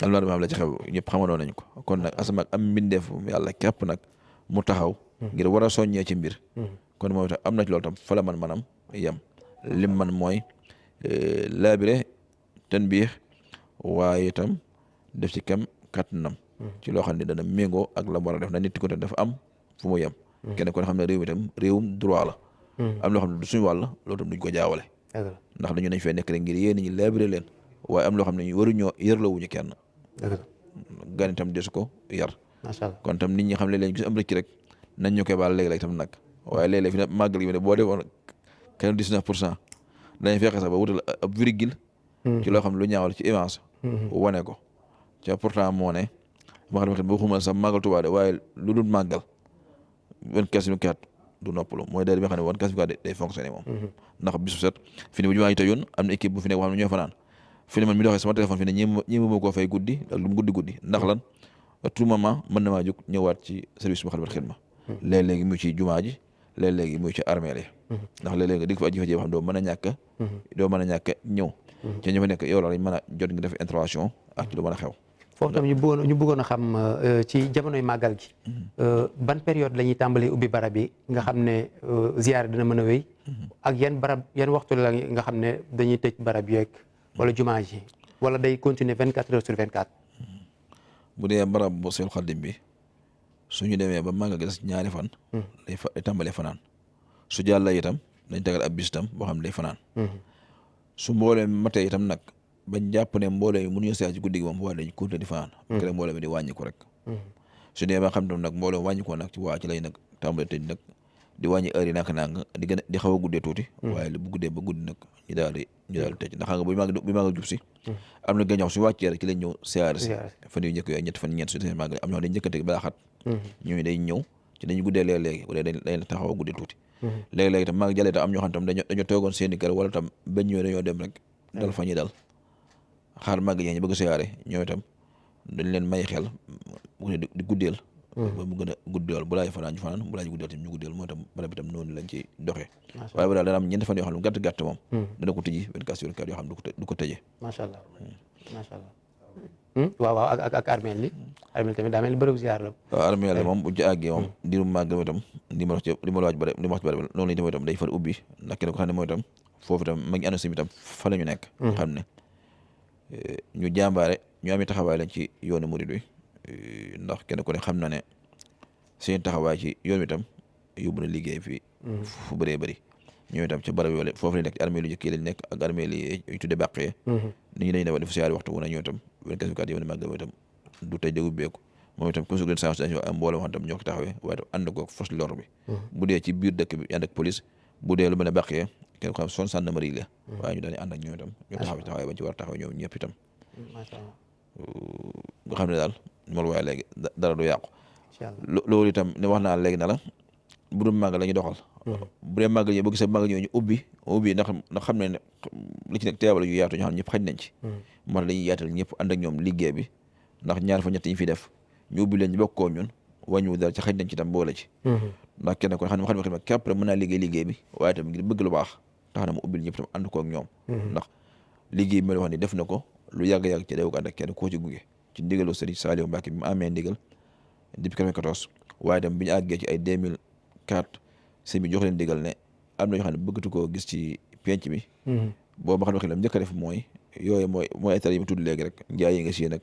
Speaker 2: almaam am la ci xew ñëpp xamandoo nañ ko kon nag asama ak am mbindeef yàlla képp nag mu taxaw ngir war a soññee ci mbir kon moom itam am na ci loolu tam fa la manam yem lim man mooy laabire tanbiih waaye itam def ci kem kattanam ci loo xam ne dana méngoo ak la war a def na nit ko tam dafa am fu mu yem kenn ko xam ne réew mi tam réewum droit la am loo xam ne du suñu wàll loolu tam duñ ko jaawale ndax dañu nañ fee nekk rek ngir yéen ñi labiré leen waaye am loo xam ne ñu waruñoo yërlawuñu kenn gan itam desu ko yar
Speaker 1: macha allah
Speaker 2: kon tam nit ñi xam ne leen gis am rëcc rek nañ ñu koy baal léegi-léeg tam nag waaye léeg-léeg fi ne màggal gi ne boo defoon 99% dañuy fexe sax ba wutal ab virgule ci loo xam ne lu ñaawal ci image wane ko ca pourtant moo ne ma xam ne boo xumal sax màggal Tuubaa de waaye lu dul màggal 24/24 du noppalu mooy day bi nga xam ne 24/24 day fonctionné moom ndax bisu set fi ne bu jumaa ji tëjoon am na équipe bu fi nekk boo xam ne ñoo fanaan fi ne man mi doxee sama téléphone fi ne ñi ma koo fay guddi ak lu mu guddi ndax lan à tout moment mën na maa jóg ñëwaat ci service bu Moukhaddamatoul Khidma léeg-léegi mu ci jumaa ji léeg-léegi mu ci armeel yi ndax léeg-léegi nga dig fa aji fa xam doo mën a ñàkk ñëw ci ñu fa nekk yow lañ mën a jot nga def intervention ak ci lu mën a xew
Speaker 1: foofu tam ñu bëggoon a xam ci jamonoy màggal gi ban période la ñuy tàmbali ubbi barab yi nga xam ne ziyaar dina mën a wéy ak yan waxtu la nga xam ne dañuy tëj barab yeeg wala jumaa ji wala day continuer 24h/24
Speaker 2: bu dee barab bu Seexul Xaadim bi suñu demee ba màggal gi des ñaari fan day tàmbalee fanaan su jàlla itam dañ tegal ab bis itam boo xam ne day fanaan su mboolee matee itam nag bañ jàpp ne mbooloo yi mënuñu seex ci guddi gi moom bu waa dañ continuer di fanaan kere mbooloo mi di wàññi ko rek su dee ba xam tam nag mbooloo wàññi ko nag ci waa ci lay nag tàmbale tëj nag di wàññi heure yi nang di gën a di xaw a guddee tuuti waaye bu guddee ba guddi nag ñu daal di tëj ndax xam nga bu màggal jub si am na gàncax su wàccee rek ci lañ ñëw siyaare si fan yu njëkk yooyu ñetti fan ñeent su desee màggal am na dañ njëkkante balaa xat ñooñu day ñëw ci dañu guddee léeg-léegi wala dañ la taxaw a guddee tuuti léegi-léegi tam màggal jàllee tam am ñoo xam tam dañoo toogoon seeni kër wala tam bañ ñëwee dañoo dem rek dal fa ñuy dal xaar màggal ñu bëgg siyaare ñoo itam dañ leen may xel di guddeel ba mu gën a guddeel bu laay fanaan ñu fanaan bu laay guddeel tam ñu guddeel moo tam barab bi tam noonu lañ ci doxee waaye bu daal dana am ñeenti fan yoo xam ne gàtt moom dana ko tëji 24/24 yoo xam ne du ko tëjee macha allah
Speaker 1: waaw ak armeel li armeel tamit daa mel ni bërëb ziar la
Speaker 2: waaw armeel moom bu ci àggee moom diirum màggal itam li ma wax ci bëri noonu lañ itam day far ubbi ndax kenn ko xam ne mooy itam foofu itam ma ngi annoncé itam fa la ñu nekk xam ne ñu jàmbaare ñu amee taxawaay lañ ci yoonu murid wi ndax kenn ku ne xam na ne seen taxawaay ci yoon wi itam yóbbu na liggéey fii fu bëree bëri ñoom itam ci barab yi wala foofu lañ nekk ci armée lu njëkk yi lañ nekk ak armée li ñu tudde bàqee nit ñi dañu ne def siyaari waxtu wu ne ñoom itam 24/24 yow ne màggal itam du tey déggu beeku moom itam comme organisation am mbooloo xam tam ñoo ko taxawee waaye tam ànd ko force de l'ordre bi bu dee ci biir dëkk bi ànd ak police bu dee lu mel ne bàqee kenn ko xam son gendarmerie la waaye ñu daal di ànd ak ñoom itam ñu taxawaay bañ ci war a taxaw ñoom ñëpp itam nga xam ne daal moolu waaye léegi dara du yàqu loolu itam ne wax naa léegi na la bu dul màggal la ñuy doxal bu dee màggal yi boo gisee màggal ñu ubbi ndax xam ne li ci nekk teewal yu yaatu ñoo xam ne ñëpp xaj nañ ci moo tax dañuy yaatal ñëpp ànd ak ñoom liggéey bi ndax ñaar fa ñett yi fi def ñu ubbi leen ñu bokkoo ñun wàññiwu dara ci xaj nañ ci tam boole ci ndax kenn ko xam ne xam ne képp rek mën naa liggéey bi waaye tam ngir bëgg lu baax tax na mu ubbil ñëpp tam ànd ko ak ñoom ndax liggéey bi ma wax ni def na ko lu yàgg-yàgg ci dew ko ànd ak kenn koo ci gunge ci ndigalu Serigne Saliou Mbacké bi mu amee ndigal depuis 2014 waaye tam bi ñu àggee ci ay 2004 sëñ bi jox leen ndigal ne am na ñoo xam ne bëggatu koo gis ci penc mi boobu ma xam ne njëkk a def mooy yooyu mooy état yi mu tudd léegi rek njaay yi nga si nag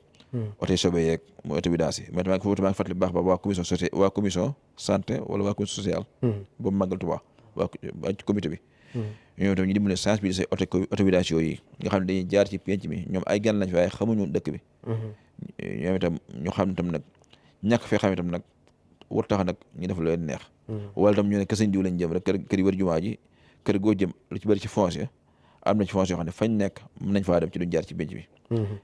Speaker 2: oto sobe yeeg mooy oto vidange yi mais foofu maa ngi fàttali baax ba waa commission santé wala waa commission sociale boobu màggal Tuubaa waa ci comité bi ñoom itam ñu dimbali sensibiliser oto vidange yooyu nga xam ne dañuy jaar ci penc mi ñoom ay gan lañ fi waaye xamuñu dëkk bi ñoom itam ñu xam itam nag ñàkk fee xam itam nag war tax nag ñu def lu leen neex wala tam ñu ne kër diw lañ jëm rek kër yi wër jumaa ji kër goo jëm lu ci bëri ci foncier am na ci foncier yoo xam ne fañ nekk mën nañ faa dem ci duñ jaar ci penc bi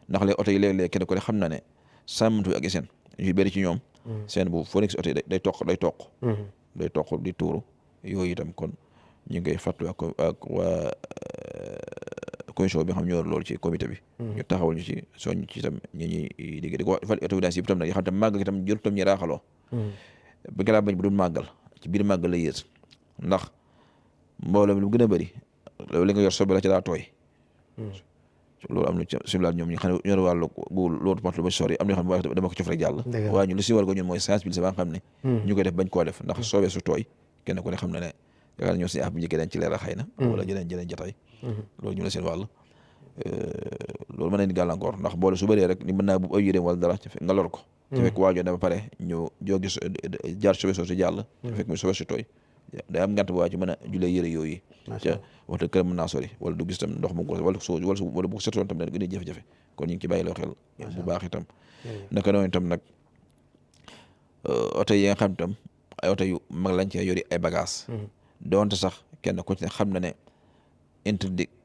Speaker 2: ndax léegi oto yi léeg-léeg kenn ko ne xam na ne sàmmatu ak seen yu bëri ci ñoom seen bu foo nekk si oto yi day toq di tuuru yooyu itam kon ñu ngi koy fàttali ak waa commission bi nga xam ñoo loolu ci comité bi ñu taxawal ñu ci soñ ci itam ñi ñuy liggéey di ko wax auto vidange yi itam nag yoo xam tam màggal itam jërut tam ñu raaxaloo ba nga laa bañ bu dul màggal ci biir màggal la yées ndax mbooloo mi lu gën a bëri loolu li nga yor sobe la ci daa tooy loolu am na ci similaire ñoom ñi xam ne ñoo wàllu loolu porte lu ba sori am na yoo xam ne dama ko cof rek jàll waaye ñu li si war ko ñun mooy sensibiliser ba nga xam ne ñu koy def bañ koo def ndax soobee su tooy kenn ku ne xam na ne yaakaar ñoo si bu njëkkee dañ ci leeral xëy na wala jëneen jataay loolu ñu la seen wàll loolu mën nañ di gàllankoor ndax boole su bëree rek ni mën naa bu ay yéreem wala dara nga lor ko te fekk waajoo dama pare ñu jógi jaar sobe soo si jàll te fekk muy sobe si tooy day am ngant waa ci mën a julee yëre yooyu ca waxtu kër mën naa sori wala du gis tam ndox mu ko wala bu ko setoon tam dana gën a jafe-jafe kon ñu ngi ci bàyyi loo xel bu baax itam naka noonu itam nag oto yi nga xam itam ay oto yu mag lañ cee yori ay bagage doonte sax kenn ku ci ne xam na ne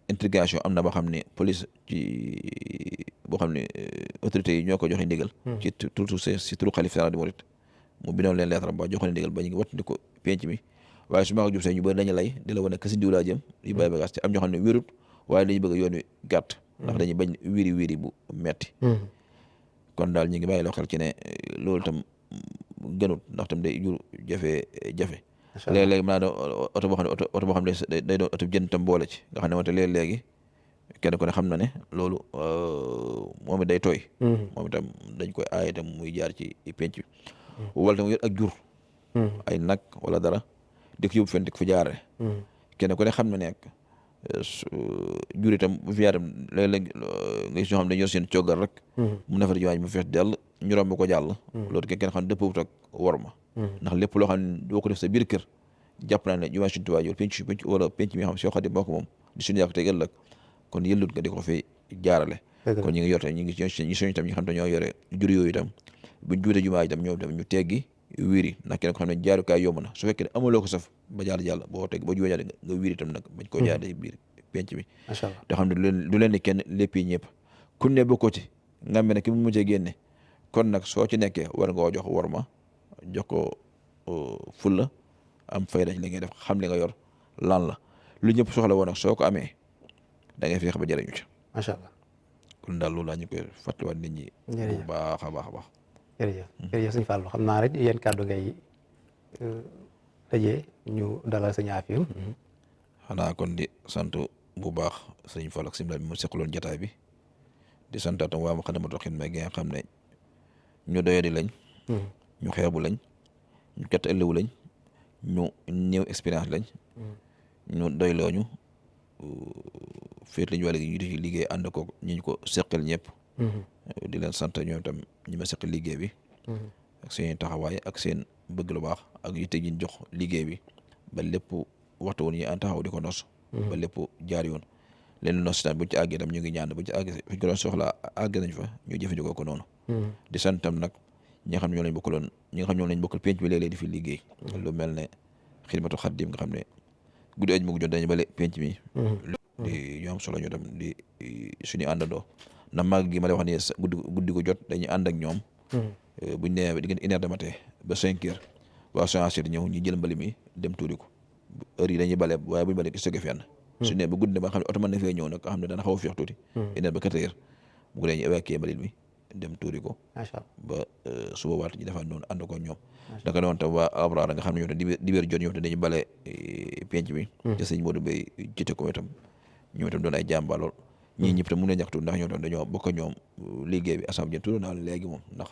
Speaker 2: interdiction am na boo xam ne police ci boo xam ne autorités yi ñoo ko joxe ndigal ci si turu xalif général des mourides mu bindoon leen lettre ba joxoon ndigal ba ñu ngi wattandi ko penc mi waaye su ma ko jub see ñu bëri dañu lay di la wane kasi diw laa jëm yu bàyyi bagage te am ñoo xam ne wérut waaye dañuy bëgg yoon wi gàtt ndax dañuy bañ wiri bu metti kon daal ñu ngi bàyyi loo xel ci ne loolu tam gënut ndax tam day jur jafe-jafe léeg-léegi mën naa doon oto boo xam ne day doon oto jënd tam boole ci nga xam ne wante léeg-léegi kenn ku ne xam na ne loolu moom it day tooy moom itam dañ koy aaye itam muy jaar ci penc bi wala tam yor ak jur ay nag wala dara di ko yóbbu fen di ko fa jaarale kenn ku ne xam na ne jur itam bu fi yaatam léeg-léeg nga gis ñoo xam ne dañu yor seen coggal rek mu nafar jiwaañ mu fees dell ñu romb ko jàll loolu kenn xam ne dëppwut ak wor ma ndax lépp loo xam ne doo ko def sa biir kër jàpp naa ne jumaa Sëriñ Tuubaa yow penc wala penc mi nga xam si yoo xam ne moo ko moom di suñu yàq tey ëllëg kon yëllut nga di ko fi jaarale kon ñu ngi yor tam ñu ngi soñ tam ñi xam te ñoo yore jur yooyu itam buñ juute jumaa itam ñoom itam ñu teggi wiiri ndax kenn ko xam ne jaarukaay yomb na su fekkee ne amuloo ko saf ba jàll boo tegg ba juwee jàll nga wiiri itam nag bañ koo jaarale biir penc mi te xam ne du leen ni kenn lépp yi ñëpp kun ne bokkoo ci nga mel ne ki mu mujjee génne kon nag soo ci nekkee war nga jox war ma jox ko fulla am fayda ci li ngay def xam li nga yor lan la lu ñëpp soxla woon nag soo ko amee da ngay fexe ba jëriñu ci
Speaker 1: macha allah
Speaker 2: kon daal loolu laa ñu koy fàttaliwaat nit ñi bu baax a baax
Speaker 1: jërëjëf sëñ Fallou xam naa rek yéen kàddu ngay tëjee ñu dalal sëñ Afia
Speaker 2: xanaa kon di sant bu baax sëñ Fallou ak simla bi mu seqaloon jataay bi di santaatam waa Moukhaddamatoul Khidma gi nga xam ne ñu doyadi lañ ñu xeebu lañ ñu kett ëllëwu lañ ñu néew expérience lañ ñu doylooñu féet lañu wàlle gi ñu di ci liggéey ànd ko ñu ko seqal ñëpp di leen sant ñoom itam ñi ma seqal liggéey bi ak seen taxawaay ak seen bëgg lu baax ak yitte gi ñu jox liggéey bi ba lépp waxtu woon yi an taxaw di ko nos ba lépp jaar yoon leen nos tam buñ ci àggee tam ñu ngi ñaan buñ ci àggee fuñ ko doon soxla àgg nañ fa ñu jëfandikoo ko noonu di sant tam nag ñi nga xam ne ñoo lañ bokkaloon ñi nga xam ñoo lañ bokkal penc bi léeg-léeg di fi liggéey lu mel ne Xidmatul Xaadim nga xam ne guddi aj mu jot dañu bale penc mi di ñu am solo ñoo tam di suñu àndandoo ndax màgg gi ma lay wax ni guddi ko jot dañuy ànd ak ñoom buñ nee diggante 1 heure de matin ba 5 heures waa soncr ñëw ñu jël mbali mi dem tuuri ko heure yi dañuy bale waaye buñu bale ki stocké fenn su ne ba guddi ne ba nga xam ne oto mën na fee ñëw nag nga xam ne dana xaw a féex tuuti 1 heure ba 4 heures bu ko dee ñu évacuer mbalit mi dem tuuri ko ba su boobaa ñu defaat noonu ànd ko ñoom naka noonu tam waa Abraar nga xam ne ñoo tam dibéer jot ñoo tam dañu bale penc mi te sëñ Modou Bey jite ko itam ñoom itam doon ay jàmbaar lool ñii ñëpp tam mun na ñaxtu ndax ñoo tam dañoo bokk ñoom liggéey bi assemblée tudd naa léegi moom ndax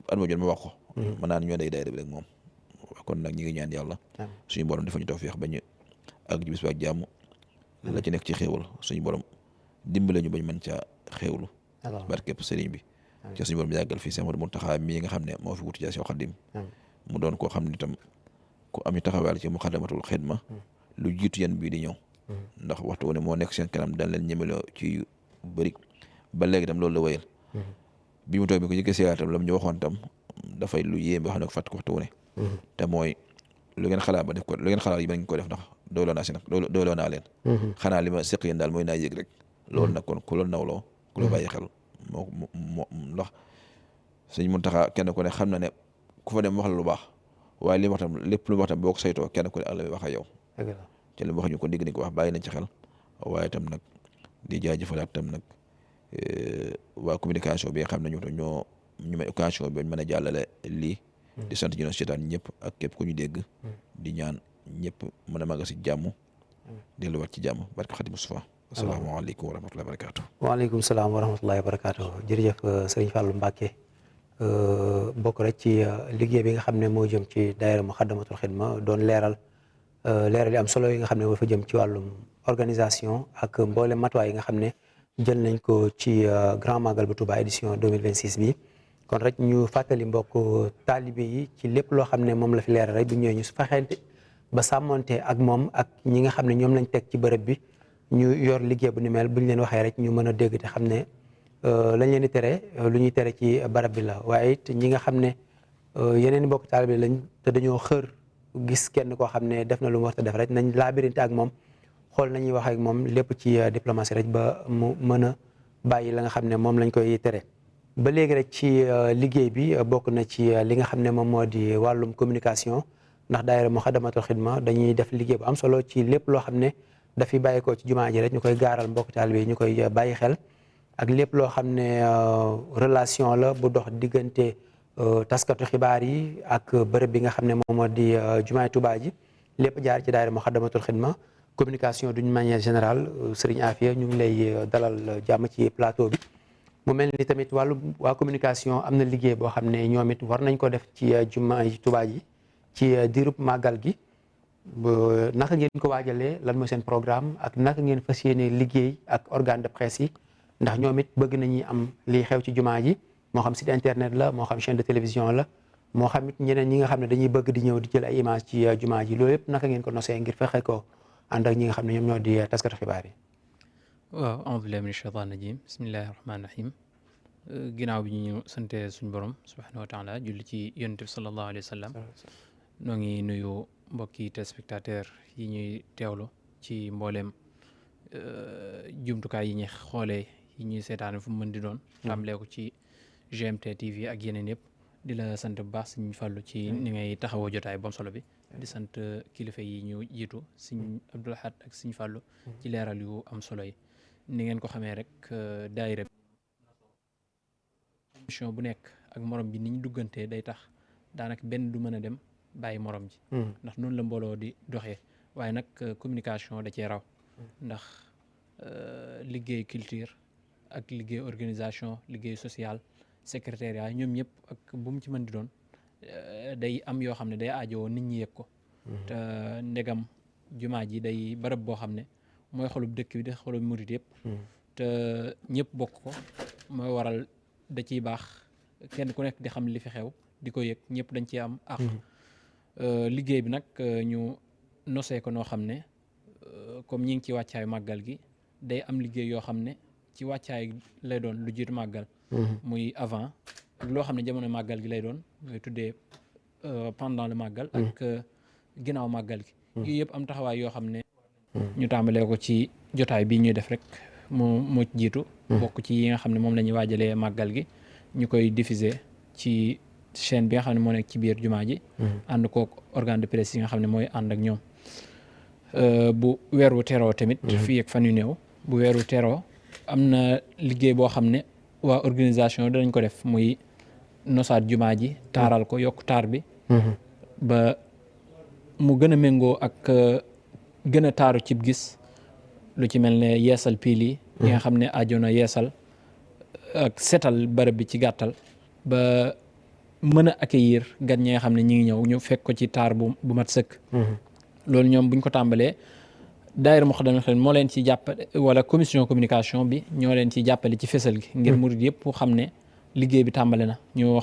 Speaker 2: at ma jot ma wax ko mën naa ne ñoo day daayira bi rek moom kon nag ñi ngi ñaan yàlla suñu borom dafa ñu tawfeex bañ ak bis ba ak jàmm la ci nekk ci xéewal suñu borom dimbale ñu bañ mën caa xéewlu barkeb sëriñ bi ci suñu borom yàggal fii Sëriñ Mountakha mii nga xam ne moo fi wutu ci Seex Xaadim mu doon koo xam ne itam ku am taxawaal ci Moukhaddamatoul Khidma lu jiitu yan bii di ñëw ndax waxtu wu ne moo nekk seen kanam daan leen ñemeloo ci yu bëri ba léegi tam loolu la wéyal bi mu toog bi ko jëkkee siyaar tam la mu ñu waxoon tam dafay lu yéem ba xam ne ko fàtt ko waxtu wu ne te mooy lu ngeen xalaat ba def ko lu ngeen xalaat yi ba ngeen ko def ndax doyloo naa si nag doyloo naa leen xanaa li ma seq yéen daal mooy naa yëg rek loolu nag kon ku la nawloo ku la bàyyi xel moo ndax Sëriñ Mountakha kenn ku ne xam na ne ku fa dem wax la lu baax waaye li mu wax tam lépp lu mu wax tam boo ko saytoo kenn ku ne ak la wax ak yow te li mu wax ñu ko digg ni ko wax bàyyi nañ ci xel waaye tam nag di jaajëfalaat tam nag waa communication bi nga xam ne ñoo ñu may occasion bi mën a jàllale lii di sant ñu doon seetaan ñëpp ak képp ku ñu dégg di ñaan ñëpp mën a màgg si jàmm delluwaat ci jàmm barke Xaadim Mustafaa asalaamaaleykum wa rahmatullahi wa barakaatu.
Speaker 1: waaleykum salaam wa rahmatullahi wa barakaatu. jërëjëf sëriñ Fallou Mbacké bokk rek ci liggéey bi nga xam ne moo jëm ci daayira Moukhaddamatoul Khidma doon leeral yi am solo yi nga xam ne moo fa jëm ci wàllum organisation ak mboolem matuwaay yi nga xam ne jël nañ ko ci Grand Magal bu Touba édition 2026 bi kon rek ñu fàttali mbokk taalibe yi ci lépp loo xam ne moom la fi leeral rek bu ñëwee ñu fexeente ba sàmmonte ak moom ak ñi nga xam ne ñoom lañ teg ci bërëb bi ñu yor liggéey bu ni mel bu ñu leen waxee rek ñu mën a dégg te xam ne lañ leen di tere lu ñuy tere ci barab bi la. waaye it ñi nga xam ne yeneen mbokk taalibe lañ te dañoo xër gis kenn koo xam ne def na lu mu war a def rek nañ laabirinte ak moom xool nañuy wax ak moom lépp ci diplomatie rek ba mu mën a bàyyi la nga xam ne moom lañ koy tere. ba léegi rek ci liggéey bi bokk na ci li nga xam ne moom moo di wàllum communication ndax daayira Moukhaddamatoul Khidma dañuy def liggéey bu am solo ci lépp loo xam ne dafiy bàyyikoo ci jumaa ji rek ñu koy gaaral mbokk taalibe yi ñu koy bàyyi xel ak lépp loo xam ne relation la bu dox diggante taskatu xibaar yi ak bërëb bi nga xam ne moom moo di jumaay Tuubaa ji lépp jaar ci daayira Moukhaddamatoul Khidma communication d'une manière générale Serigne Afia ñu ngi lay dalal jàmm ci plateau bi. mu mel ni tamit waa communication am na liggéey boo xam ne ñoom it war nañ ko def ci jumaa ji Tuubaa ji ci diirub màggal gi naka ngeen ko waajalee lan mooy seen programme ak naka ngeen fas yéene liggéey ak organe de presse yi ndax ñoom it bëgg nañuy am liy xew ci jumaa ji moo xam site internet la moo xam chaîne de télévision la moo xam it ñeneen ñi nga xam ne dañuy bëgg di ñëw di jël ay image ci jumaa ji loolu yëpp naka ngeen ko nosee ngir fexe ko ànd ak ñi nga xam ne ñoom ñoo di taskatu xibaar yi.
Speaker 4: waaw a'uuzu billaahi mina shaytaani rajiim bismillaahi rahmaani rahiim ginnaaw bi ñu sante suñ borom subhaanahu wa taala julli ci yonent bi sallallahu alayhi wa sallam noo ngi nuyu mbokki téléspectateur yi ñuy teewlu ci mbooleem jumtukaay yi ñuy xoolee yi ñuy seetaane fu mu mën di doon tàmbalee ko ci GMT TV ak yeneen yëpp di la sant bu baax Sëñ Fallu ci ni ngay taxawoo jotaay bom solo bi di sant kilifa yi ñu jiitu Sëñ Abdul Ahad ak Sëñ Fallu ci leeral yu am solo yi ni ngeen ko xamee rek daayira mission bu nekk ak morom bi ni ñu duggantee day tax daanaka benn du mën a dem bàyyi morom ji ndax noonu la mbooloo di doxee waaye nag communication da cee raw ndax liggéey culture ak liggéey organisation liggéey social secrétariat ñoom ñëpp ak bu mu ci mën di doon day am yoo xam ne day aajowoo nit ñi yëg ko te ndegam jumaa ji day barab boo xam ne mooy xolub dëkk bi di xolub murit yëpp te ñëpp bokk ko mooy waral da ciy baax kenn ku nekk di xam li fi xew di ko yëg ñëpp dañ ciy am ak liggéey bi nag ñu nosee ko noo xam ne comme ñi ngi ci wàccaayu màggal gi day am liggéey yoo xam ne ci wàccaay lay doon lu jiitu màggal muy avant ak loo xam ne jamono màggal gi lay doon ngay tuddee pendant le màggal ak ginnaaw màggal gi yooyu yëpp am taxawaay yoo xam ne ñu tàmbalee ko ci jotaay bii ñuy def rek moo jiitu bokk ci yi nga xam ne moom la ñuy waajalee màggal gi ñu koy diffuser ci chaîne bi nga xam ne moo nekk ci biir jumaa ji ànd kook organe de presse yi nga xam ne mooy ànd ak ñoom bu weeru teroo tamit fii ak fan yu néew bu weeru teroo am na liggéey boo xam ne waa organisation danañ ko def muy nosaat jumaa ji taaral ko yokk taar bi ba mu gën a méngoo ak gën a taaru cib gis lu ci mel ne yeesal piil yi nga xam ne ajoona yeesal ak setal barab bi ci gàttal ba mën a accueillir gan ñi nga xam ne ñi ngi ñëw ñu fekk ko ci taar bu mat sëkk loolu ñoom buñ ko tàmbalee daayira Moukhaddamatoul Khidma moo leen ci jàppale wala commission communication bi ñoo leen ci jàppale ci fésal gi ngir murid yëpp xam ne liggéey bi tàmbale na ñoo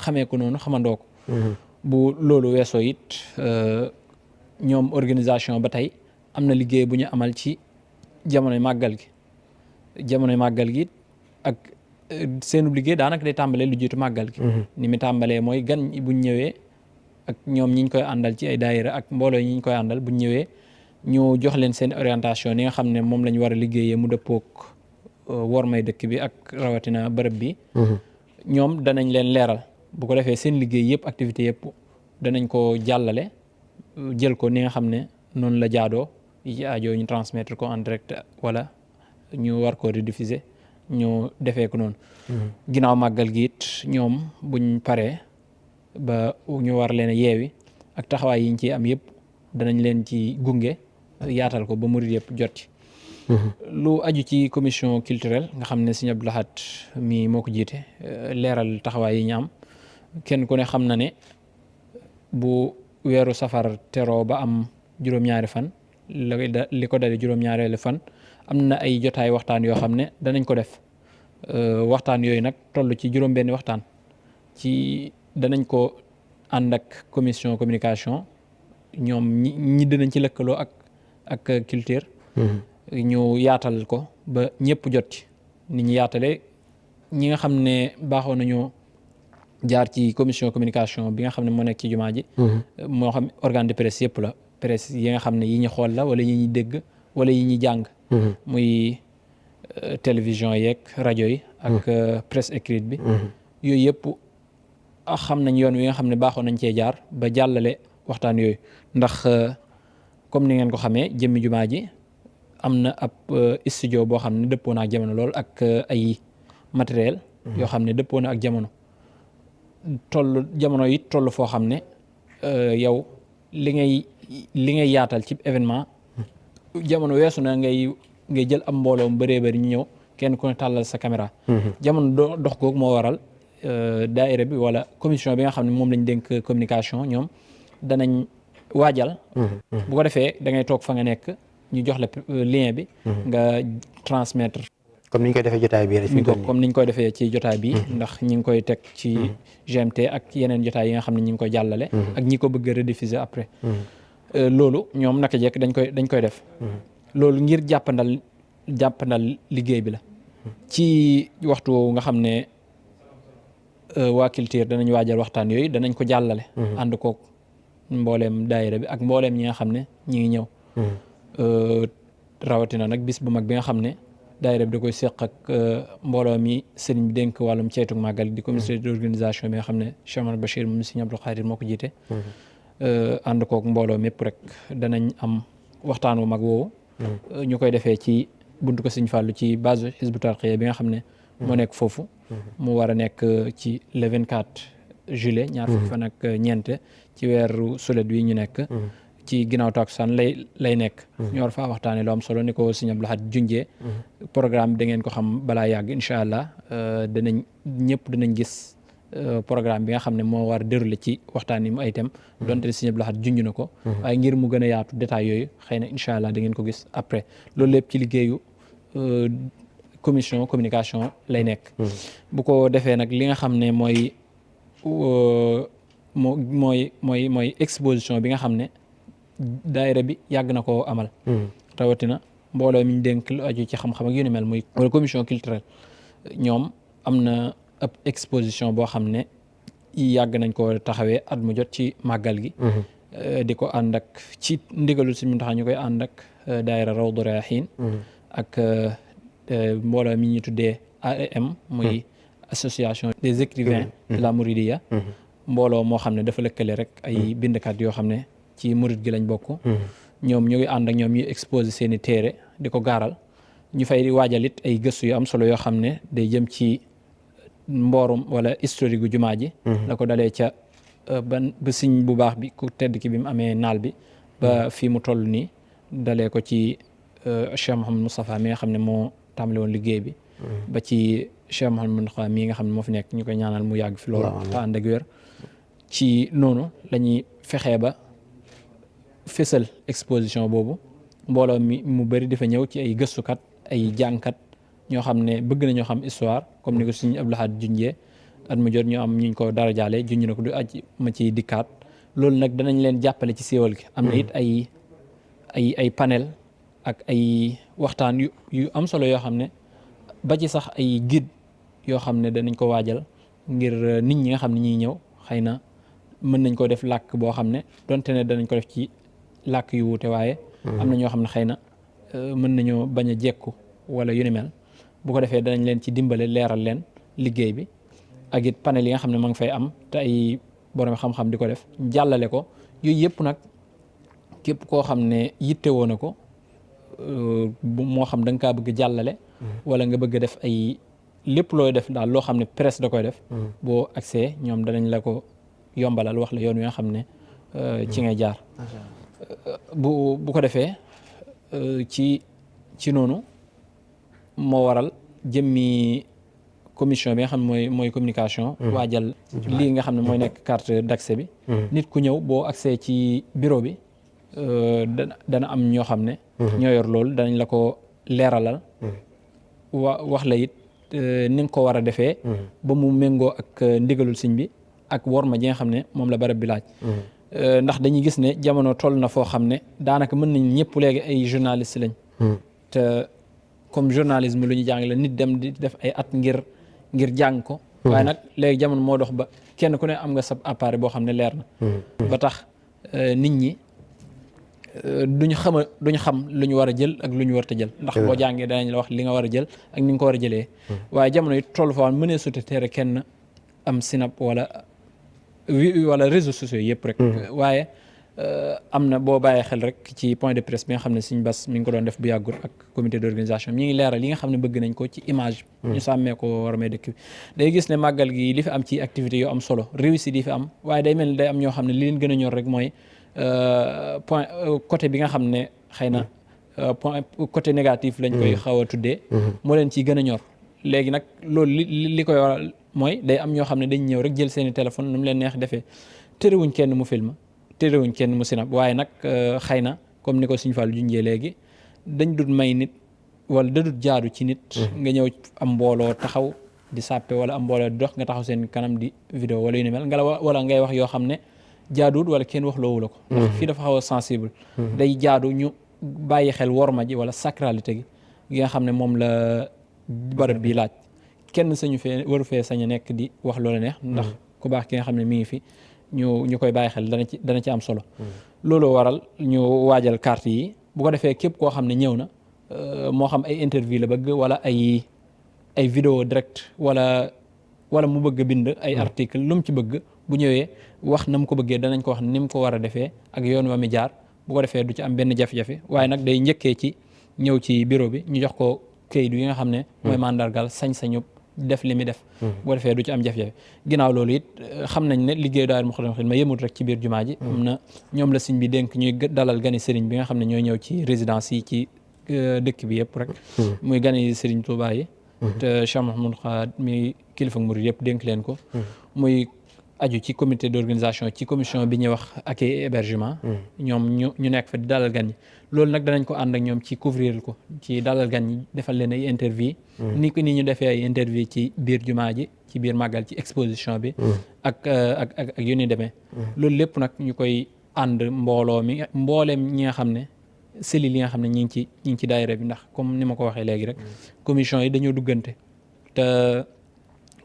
Speaker 4: xamee ko noonu xamandoo ko bu loolu weesoo it ñoom organisation ba tey am na liggéey bu ñu amal ci jamonoy màggal gi ak seenu liggéey daanaka day tàmbalee lu jiitu màggal gi ni mi tàmbalee mooy gan buñ ñëwee ak ñoom ñiñ koy àndal ci ay daayira ak mbooloo ñiñ koy àndal buñ ñëwee ñu jox leen seen orientation yi nga xam ne moom lañ war a liggéeyee mu dëppook wormay dëkk bi ak rawatina bërëb bi ñoom danañ leen leeral bu ko defee seen liggéey yëpp activité yëpp danañ ko jàllale jël ko ni nga xam ne noonu la jaadoo yi aajoo ñu transmettre ko en direct wala ñu war ko rediffuser ñu defee ko noonu ginnaaw màggal gi it ñoom buñ paree ba ñu war leen a yeewi ak taxawaay yiñ ci am yëpp danañ leen ci gunge yaatal ko ba murid yëpp jot ci lu aju ci commission culturelle nga xam ne Sëñ Abdul Ahad mi moo ko jiite leeral taxawaay yi ñu am kenn ku ne xam na ne bu weeru safar teroo ba am juróom-ñaari fan li ko dale juróom-ñaareelu fan am na ay jotaay waxtaan yoo xam ne danañ ko def waxtaan yooyu nag toll ci juróom-benni waxtaan ci danañ ko ànd ak commission communication ñoom ñi dinañ ci lëkkaloo ak culture ñu yaatal ko ba ñëpp jot ci ni ñu yaatale ñi nga xam ne baaxoo nañoo jaar ci commission communication bi nga xam ne moo nekk ci jumaa ji moo xam organe de presse yëpp la presse yi nga xam ne yi ñu xool la wala yi ñuy dégg wala yi ñuy jàng muy télévision yeeg rajo yi ak presse écrite bi yooyu yëpp xam nañ yoon wi nga xam ne baaxoo nañ cee jaar ba jàllale waxtaan yooyu ndax comme ni ngeen ko xamee jëmmi jumaa ji am na ab studio boo xam ne dëppoo na ak jamono lool ak ay matériel yoo xam ne dëppoo na ak jamono jamono yi toll foo xam ne yow li ngay yaatal ci événement jamono weesu na ngay jël am mbooloo mu bëree bëri ñu ñëw kenn ku ne tàllal sa caméra jamono dox googu moo waral daayira bi wala commission bi nga xam ne moom lañ dénk communication ñoom danañ waajal bu ko defee da ngay toog fa nga nekk ñu jox la lien bi nga transmettre
Speaker 1: comme ni ñu koy defee jotaay bi rek
Speaker 4: comme ni ñu koy defee ci jotaay bi ndax ñi ngi koy teg ci GMT ak yeneen jotaay yi nga xam ne ñi ngi koy jàllale ak ñi ko bëgg a rediffuser après loolu ñoom naka jekk dañ koy def loolu ngir jàppandal liggéey bi la ci waxtu woowu nga xam ne waa culture danañ waajal waxtaan yooyu danañ ko jàllale ànd koog mbooleem daayira bi ak mbooleem ñi nga xam ne ñi ngi ñëw rawatina nag bis bu mag bi nga xam ne daayira bi da koy seq ak mbooloo mi sëriñ bi dénk wàllum ceytug màggal di comité d'organisation bi nga xam ne Cheikh Ahmadou Bachir moom Sëriñ Abdou Khadir moo ko jiite ànd koog mbooloo mépp rek danañ am waxtaan wu mag woowu ñu koy defee ci buntu ko Sëriñ Fàllu ci base Hizbut Tarqiyyah bi nga xam ne moo nekk foofu mu war a nekk ci le 24 juillet ñaar fukki fan ak ñeent ci weeru sulet wi ñu nekk ci ginnaaw takkusaan lay nekk ñu war faa waxtaane lu am solo ni ko Sëriñ Abdou Lahad junjee programme da ngeen ko xam balaa yàgg incha allah ñëpp dinañ gis programme bi nga xam ne moo war déroulé ci waxtaan yi mu ay thème donte Sëriñ Abdou Lahad junj na ko waaye ngir mu gën a yaatu détails yooyu xëy na incha allah da ngeen ko gis après loolu lépp ci liggéeyu commission communication lay nekk bu ko defee nag li nga xam ne mooy exposition bi nga xam ne daayira bi yàgg na koo amal rawatina mbooloo mi ñu dénk lu aju ci xam-xam ak yu ni mel muy wala commission culturelle ñoom am na ab exposition boo xam ne yàgg nañ ko taxawee at mu jot ci màggal gi di ko ànd ak ci ndigalul Sëriñ Muntaxa ñu koy ànd ak daayira Rawdu Rayaahiin ak mbooloo mi ñu tuddee AEM muy association des écrivains de la Mouridiyya mbooloo moo xam ne dafa lëkkale rek ay bindkat yoo xam ne ci murid gi lañ bokk ñoom ñu ngi ànd ak ñoom ñuy exposé seen i téere di ko gaaral ñu fay waajal it ay gëstu yu am solo yoo xam ne day jëm ci mboorum wala historique gu jumaa ji la ko dalee ca ba siñ bu baax bi ku tedd ki bi mu amee naal bi ba fii mu toll nii dalee ko ci Cheikh Mouhamadou Moustapha mi nga xam ne moo tàmbale woon liggéey bi ba ci Cheikh Mouhamadou Moustapha mi nga xam ne moo fi nekk ñu koy ñaanal mu yàgg fi loolu te ànd ak wér ci noonu lañuy fexee ba fésal exposition boobu mbooloo mi mu bëri dafa ñëw ci ay gëstukat ay jàngkat ñoo xam ne bëgg nañoo xam histoire comme ni ko Sëriñ Abdou Lahad junjee at mu jot ñu am ñu ko dara jaale junj na ko du aj ma ciy dikkaat loolu nag danañ leen jàppale ci siiwal gi am na it ay panel ak ay waxtaan yu am solo yoo xam ne ba ci sax ay guide yoo xam ne danañ ko waajal ngir nit ñi nga xam ne ñuy ñëw xëy na mën nañ ko def làkk boo xam ne donte ne danañ ko def ci làkk yu wuute waaye am na ñoo xam ne xëy na mën nañoo bañ a jekku wala yu ni mel bu ko defee danañ leen ci dimbale leeral leen liggéey bi ak it panel yi nga xam ne ma ngi fay am te ay borom xam-xam di ko def jàllale ko yooyu yëpp nag képp koo xam ne yittewoo na ko moo xam da nga kaa bëgg jàllale wala nga bëgg def ay lépp looy def daal loo xam ne presse da koy def boo accès ñoom danañ la ko yombalal wax la yoon wi nga xam ne ci ngay jaar bu ko defee ci noonu moo waral jëmmi commission bi nga xam ne mooy communication waajal lii nga xam ne mooy nekk carte d'accès bi nit ku ñëw boo accès ci bureau bi dana am ñoo xam ne ñoo yor loolu danañ la ko leeralal wax la it ni nga ko war a defee ba mu méngoo ak ndigalul sëñ bi ak worma ji nga xam ne moom la barab bi laaj ndax dañuy gis ne jamono toll na foo xam ne daanaka mën nañ ñëpp léegi ay journaliste lañ te comme journalisme lu ñu jàng la nit dem di def ay at ngir jàng ko waaye nag léegi jamono moo dox ba kenn ku ne am nga sa appareil boo xam ne leer na ba tax nit ñi duñu xam lu ñu war a jël ak lu ñu warta jël ndax boo jàngee danañ la wax li nga war a jël ak ni nga ko war a jëlee waaye jamono yi toll fa mënee sute tere kenn am sinap wala réseaux sociaux yëpp rek waaye am na boo bàyyee xel rek ci point de presse bi nga xam ne Sëñ Bass mi ngi ko doon def bu yàggul ak comité d'organisation ñi ngi leeral li nga xam ne bëgg nañ ko ci image ñu sàmmee ko warmee dëkk bi day gis ne màggal gi li fi am ci activités yu am solo réussite yi fi am waaye day mel ni day am ñoo xam ne li leen gën a ñor rek mooy point côté bi nga xam ne xëy na point côté négatif lañ koy xaw a tuddee moo leen ciy gën a ñor léegi nag loolu li koy waral mooy day am ñoo xam ne dañ ñëw rek jël seeni téléphone nu mu leen neex defee terewuñ kenn mu film terewuñ kenn mu sinap waaye nag xëy na comme ni ko Sëñ Fallu junjee léegi dañ dut may nit wala da dut jaadu ci nit nga ñëw am mbooloo taxaw di sàppe wala am mbooloo di dox nga taxaw seen kanam di vidéo wala yu ni mel nga wala ngay wax yoo xam ne jaaduwut wala kenn wax loowu la ko ndax fii dafa xaw a sensible day jaadu ñu bàyyi xel worma ji wala sacralité gi nga xam ne moom la barab bi laaj kenn sañu fee waru fee sañ a nekk di wax loola neex ndax ku baax ki nga xam ne mi ngi fi ñu koy bàyyi xel dana ci am solo loolu waral ñu waajal carte yi bu ko defee képp koo xam ne ñëw na moo xam ay interview la bëgg wala ay vidéo direct wala mu bëgg bind ay article lu mu ci bëgg bu ñëwee wax na mu ko bëggee danañ ko wax ni mu ko war a defee ak yoon wa mi jaar bu ko defee du ci am benn jafe-jafe waaye nag day njëkkee ci ñëw ci bureau bi ñu jox ko kayit yi nga xam ne mooy mandargal sañ-sañu def li mi def bu ko defee du ci am jafe-jafe ginnaaw loolu it xam nañ ne liggéey daal Moukhaddamatoul Khidma yëmut rek ci biir jumaa ji am na ñoom la sëñ bi dénk ñuy dalal gani sëriñ bi nga xam ne ñooy ñëw ci résidence yi ci dëkk bi yëpp rek muy gani sëriñ Touba yi te Cheikh Mouhamadou Khad mi kilifa murid yëpp dénk leen ko muy aju ci comité d'organisation ci commission bi ñuy wax accueil et hébergement ñoom ñu nekk fa di dalal gan ñi loolu nag danañ ko ànd ak ñoom ci couvrir ko ci dalal gan ñi defal leen ay interview ni ñu defee ay interview ci biir jumaa ji ci biir màggal ci exposition bi ak yu ni demee loolu lépp nag ñu koy ànd mbooleem ñi nga xam ne cellules yi nga xam ne ñi ngi ci daayira bi ndax comme ni ma ko waxee léegi rek commission yi dañoo duggante te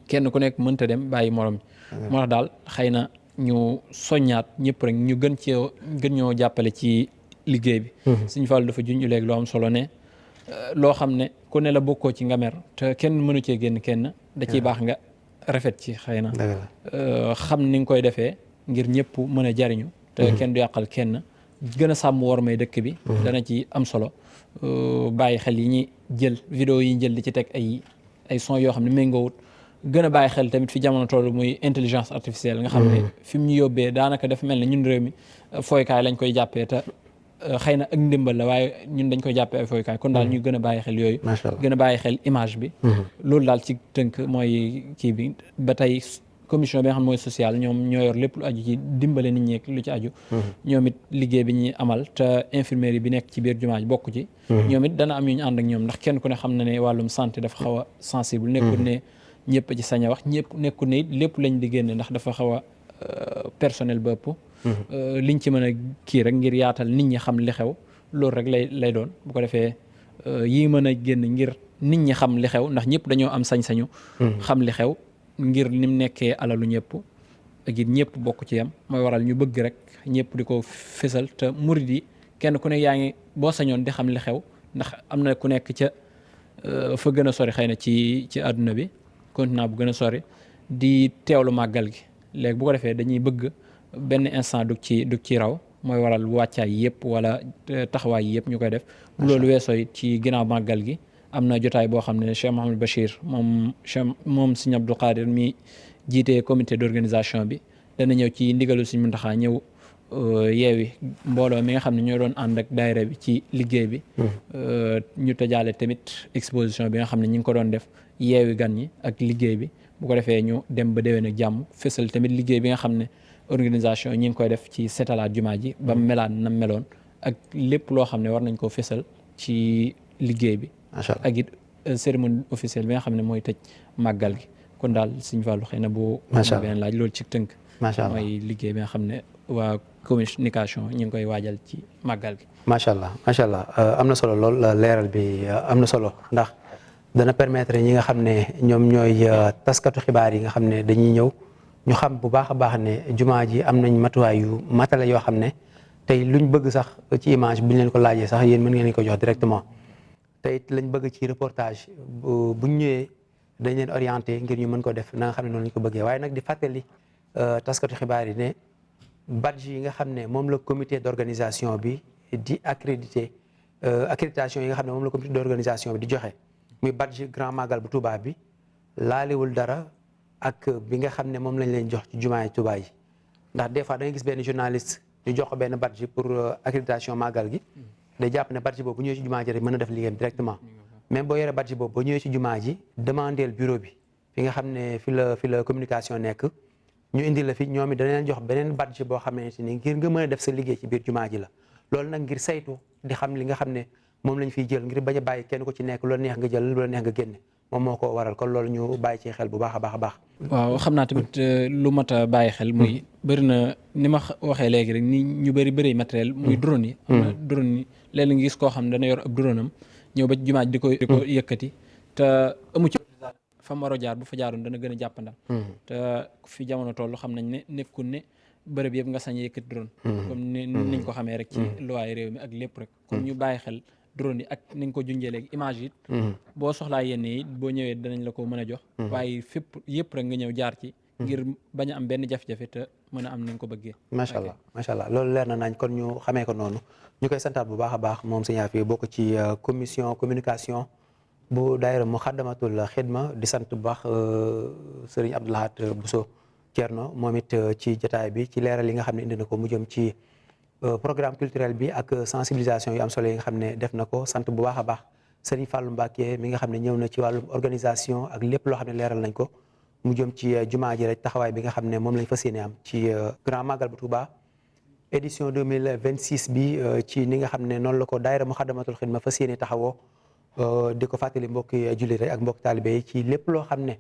Speaker 4: kenn ku nekk mënta dem bàyyi morom moo tax daal xëy na ñu soññaat ñëpp rek ñu gën ñoo jàppale ci liggéey bi Sëñ Fallu dafa juñ léegi loo am solo ne loo xam ne ku ne la bokkoo ci nga mer te kenn mënu cee génn kenn da ciy baax nga rafet ci xëy na xam ni nga koy defee ngir ñëpp mën a jariñu te kenn du yàqal kenn gën a sàmm war may dëkk bi dana ci am solo bàyyi xel yi ñuy jël vidéo yi ñu jël di ci teg ay son yoo xam ne méngoowut gën a bàyyi xel tamit fi jamono toll muy intelligence artificielle nga xam ne fi mu ñu yóbbee daanaka dafa mel ne ñun réew mi fooykaay lañ koy jàppee te xëy na ak ndimbal la waaye ñun dañ koy jàppee ay fooykaay kon daal ñu gën a bàyyi xel yooyu gën a bàyyi xel image bi loolu daal ci tënk mooy kii bi ba tey commission bi nga xam ne mooy sociale ñoom ñoo yor lépp lu aju ci dimbale nit ñi lu ci aju ñoom it liggéey bi ñuy amal te infirmerie bi nekk ci biir jumaa ji bokk ci ñoom it dana am yu ñu ànd ak ñoom ndax kenn ku ne xam na ne wàllum santé dafa xaw a sensible nekkul ne ñëpp ci sañ a wax ñëpp nekkul ne it lépp lañ di génne ndax dafa xaw a personnel ba ëpp liñ ci mën a kii rek ngir yaatal nit ñi xam li xew loolu rek lay doon bu ko defee yii mën a génn ngir nit ñi xam li xew ndax ñëpp dañoo am sañ-sañu xam li xew ngir ni mu nekkee alalu ñëpp ak it ñëpp bokk ci yam mooy waral ñu bëgg rek ñëpp di ko fésal te murid yi kenn ku ne yaa ngi boo sañoon di xam li xew ndax am na ku nekk ca fa gën a sori xëy na ci àdduna bi continent bu gën a sori di teewlu màggal gi léegi bu ko defee dañuy bëgg benn instant dug ci raw mooy waral wàccaay yëpp wala taxawaay yëpp ñu koy def bu loolu weesoo it ci ginnaaw màggal gi am na jotaay boo xam ne Cheikh Mouhamadou Bachir moom Sëñ Abdou Khadir mi jiitee comité d'organisation bi dana ñëw ci ndigalu Sëñ Muntaxa ñëw yeewi mbooloo mi nga xam ne ñoo doon ànd ak daayira bi ci liggéey bi ñu tëjaale tamit exposition bi nga xam ne ñi ngi ko doon def yeewi gan ñi ak liggéey bi bu ko defee ñu dem ba déwén ak jàmm fësal tamit liggéey bi nga xam ne organisation ñi ngi koy def ci setalaat jumaa ji ba melaat na meloon ak lépp loo xam ne war nañ koo fësal ci liggéey bi ak it cérémonie officielle bi nga xam ne mooy tëj màggal gi kon daal Sëñ Fallu xëy na boo
Speaker 1: macha allah
Speaker 4: beneen laaj loolu ci tënk
Speaker 1: macha allah
Speaker 4: mooy liggéey bi nga xam ne waa communication ñu ngi koy waajal ci màggal gi.
Speaker 1: macha allah am na solo lool leeral bi am na solo ndax dana permettre ñi nga xam ne ñoom ñooy taskatu xibaar yi nga xam ne dañuy ñëw ñu xam bu baax a baax ne jumaa ji am nañ matuwaay yu matale yoo xam ne tey luñ bëgg sax ci image buñ leen ko laajee sax yéen mën ngeen ko jox directement tey lañ bëgg ci reportage buñ ñëwee dañ leen orienté ngir ñu mën ko def na nga xam ne noonu lañ ko bëggee waaye nag di fàttali taskatu xibaar yi ne badge yi nga xam ne moom la comité d'organisation bi di accréditation yi nga xam ne moom la comité d'organisation bi di joxe muy badge Grand Magal bu Touba bi laalewul dara ak bi nga xam ne moom lañ leen jox ci jumaay Touba yi ndax des fois da nga gis benn journaliste ñu jox ko benn badge pour accréditation Magal gi day jàpp ne badge boobu bu ñëwee ci jumaa ji rek mën na def liggéeyam directement même boo yoree badge boobu ba ñëwee ci jumaa ji demandeel bureau bi fi nga xam ne fi la communication nekk ñu indi la fi ñoom it dana leen jox beneen badge boo xamante ni ngir nga mën a def sa liggéey ci biir jumaa ji la loolu nag ngir saytu di xam li nga xam ne moom lañ fiy jël ngir bañ a bàyyi kenn ko ci nekk lu la neex nga jël lu la neex nga génne moom moo ko waral kon loolu ñu bàyyi ci xel bu baax a baax a baax.
Speaker 4: waaw xam naa tamit lu mat a bàyyi xel muy bëri na ni ma waxee léegi rek ni ñu bëri matériel muy drone yi. am na drone yi léeg-léeg nga gis koo xam ne dana yor ab drone am ñëw ba jumaa ji di ko yëkkati te amu ci fa mu war a jaar bu fa jaaroon dana gën a jàppandal te fi jamono toll xam nañ ne nekkul ne bërëb yëpp nga sañ yëkkati drone comme niñ ko xamee rek ci luwaay réew mi ak lépp rek kon ñu bàyyi xel drone yi ak ni nga ko junjee léegi image yi boo soxlaa yenn yi boo ñëwee danañ la ko mën a jox waaye fépp yëpp rek nga ñëw jaar ci ngir bañ a am benn jafe-jafe te mën a am ni nga ko bëggee
Speaker 1: macha allah loolu leer na nañ kon ñu xamee ko noonu ñu koy santaat bu baax a baax moom Sëñ Afia bokk ci commission communication bu daayira Muxaddamatul Xidma di sant bu baax Serigne Abdou Lahad Bousso Thierno moom it ci jotaay bi ci leeral yi nga xam ne indi na ko mu jëm ci programme culturel bi ak sensibilisation yu am solo yi nga xam ne def na ko sant bu baax a baax Serigne Fallou Mbacké mi nga xam ne ñëw na ci wàllum organisation ak lépp loo xam ne leeral nañ ko mu jëm ci jumaa ji rek taxawaay bi nga xam ne moom lañ fas yéene am ci Grand Magal bu Touba édition 2026 bi ci ni nga xam ne noonu la ko daayira Muxaddamatul Xidma fas yéene taxawoo di ko fàttali mbokki jullit rek ak mbokki taalibe yi ci lépp loo xam ne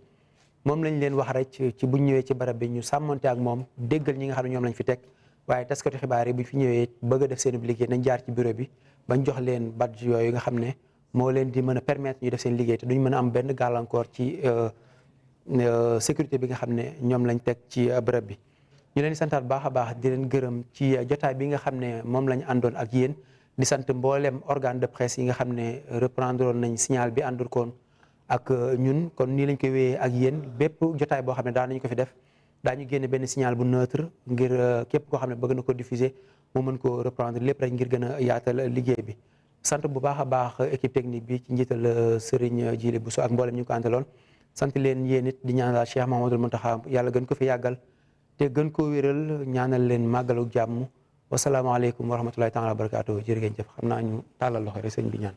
Speaker 1: moom lañ leen wax rek ci buñ ñëwee ci barab bi ñu sàmmonte ak moom déggal ñi nga xam ne ñoom lañ fi teg waaye taskatu xibaar yi buñ fi ñëwee bëgg a def seen liggéey nañ jaar ci bureau bi bañ jox leen badge yooyu nga xam ne moo leen di mën a permettre ñu def seen liggéey te duñ mën a am benn gàllankoor ci sécurité bi nga xam ne ñoom lañ teg ci barab bi ñu leen di santaat baax a baax di leen gërëm ci jotaay bi nga xam ne moom lañ àndoon ak yéen di sant mboolem organe de presse yi nga xam ne reprendre nañ signal bi àndul koon ak ñun kon nii lañ koy wéyee ak yéen bépp jotaay boo xam ne daan nañu ko fi def daañu génne benn signal bu neutre ngir képp koo xam ne bëgg na ko diffuser mu mën ko reprendre lépp rek ngir gën a yaatal liggéey bi sant bu baax a baax équipe technique bi ci njiital Serigne Djili Bousso ak mboolem ñu ko àndaloon sant leen yéen it di ñaanal Cheikh Mahamadul Muntaxa yàlla gën ko fi yàggal te gën koo wéral ñaanal leen màggalu jàmm wasalaamaaleykum wa rahmatullahi taala wa barakaatu jërë ngeen jëf xam naa ñu tàllal loxo rek sëñ bi ñaan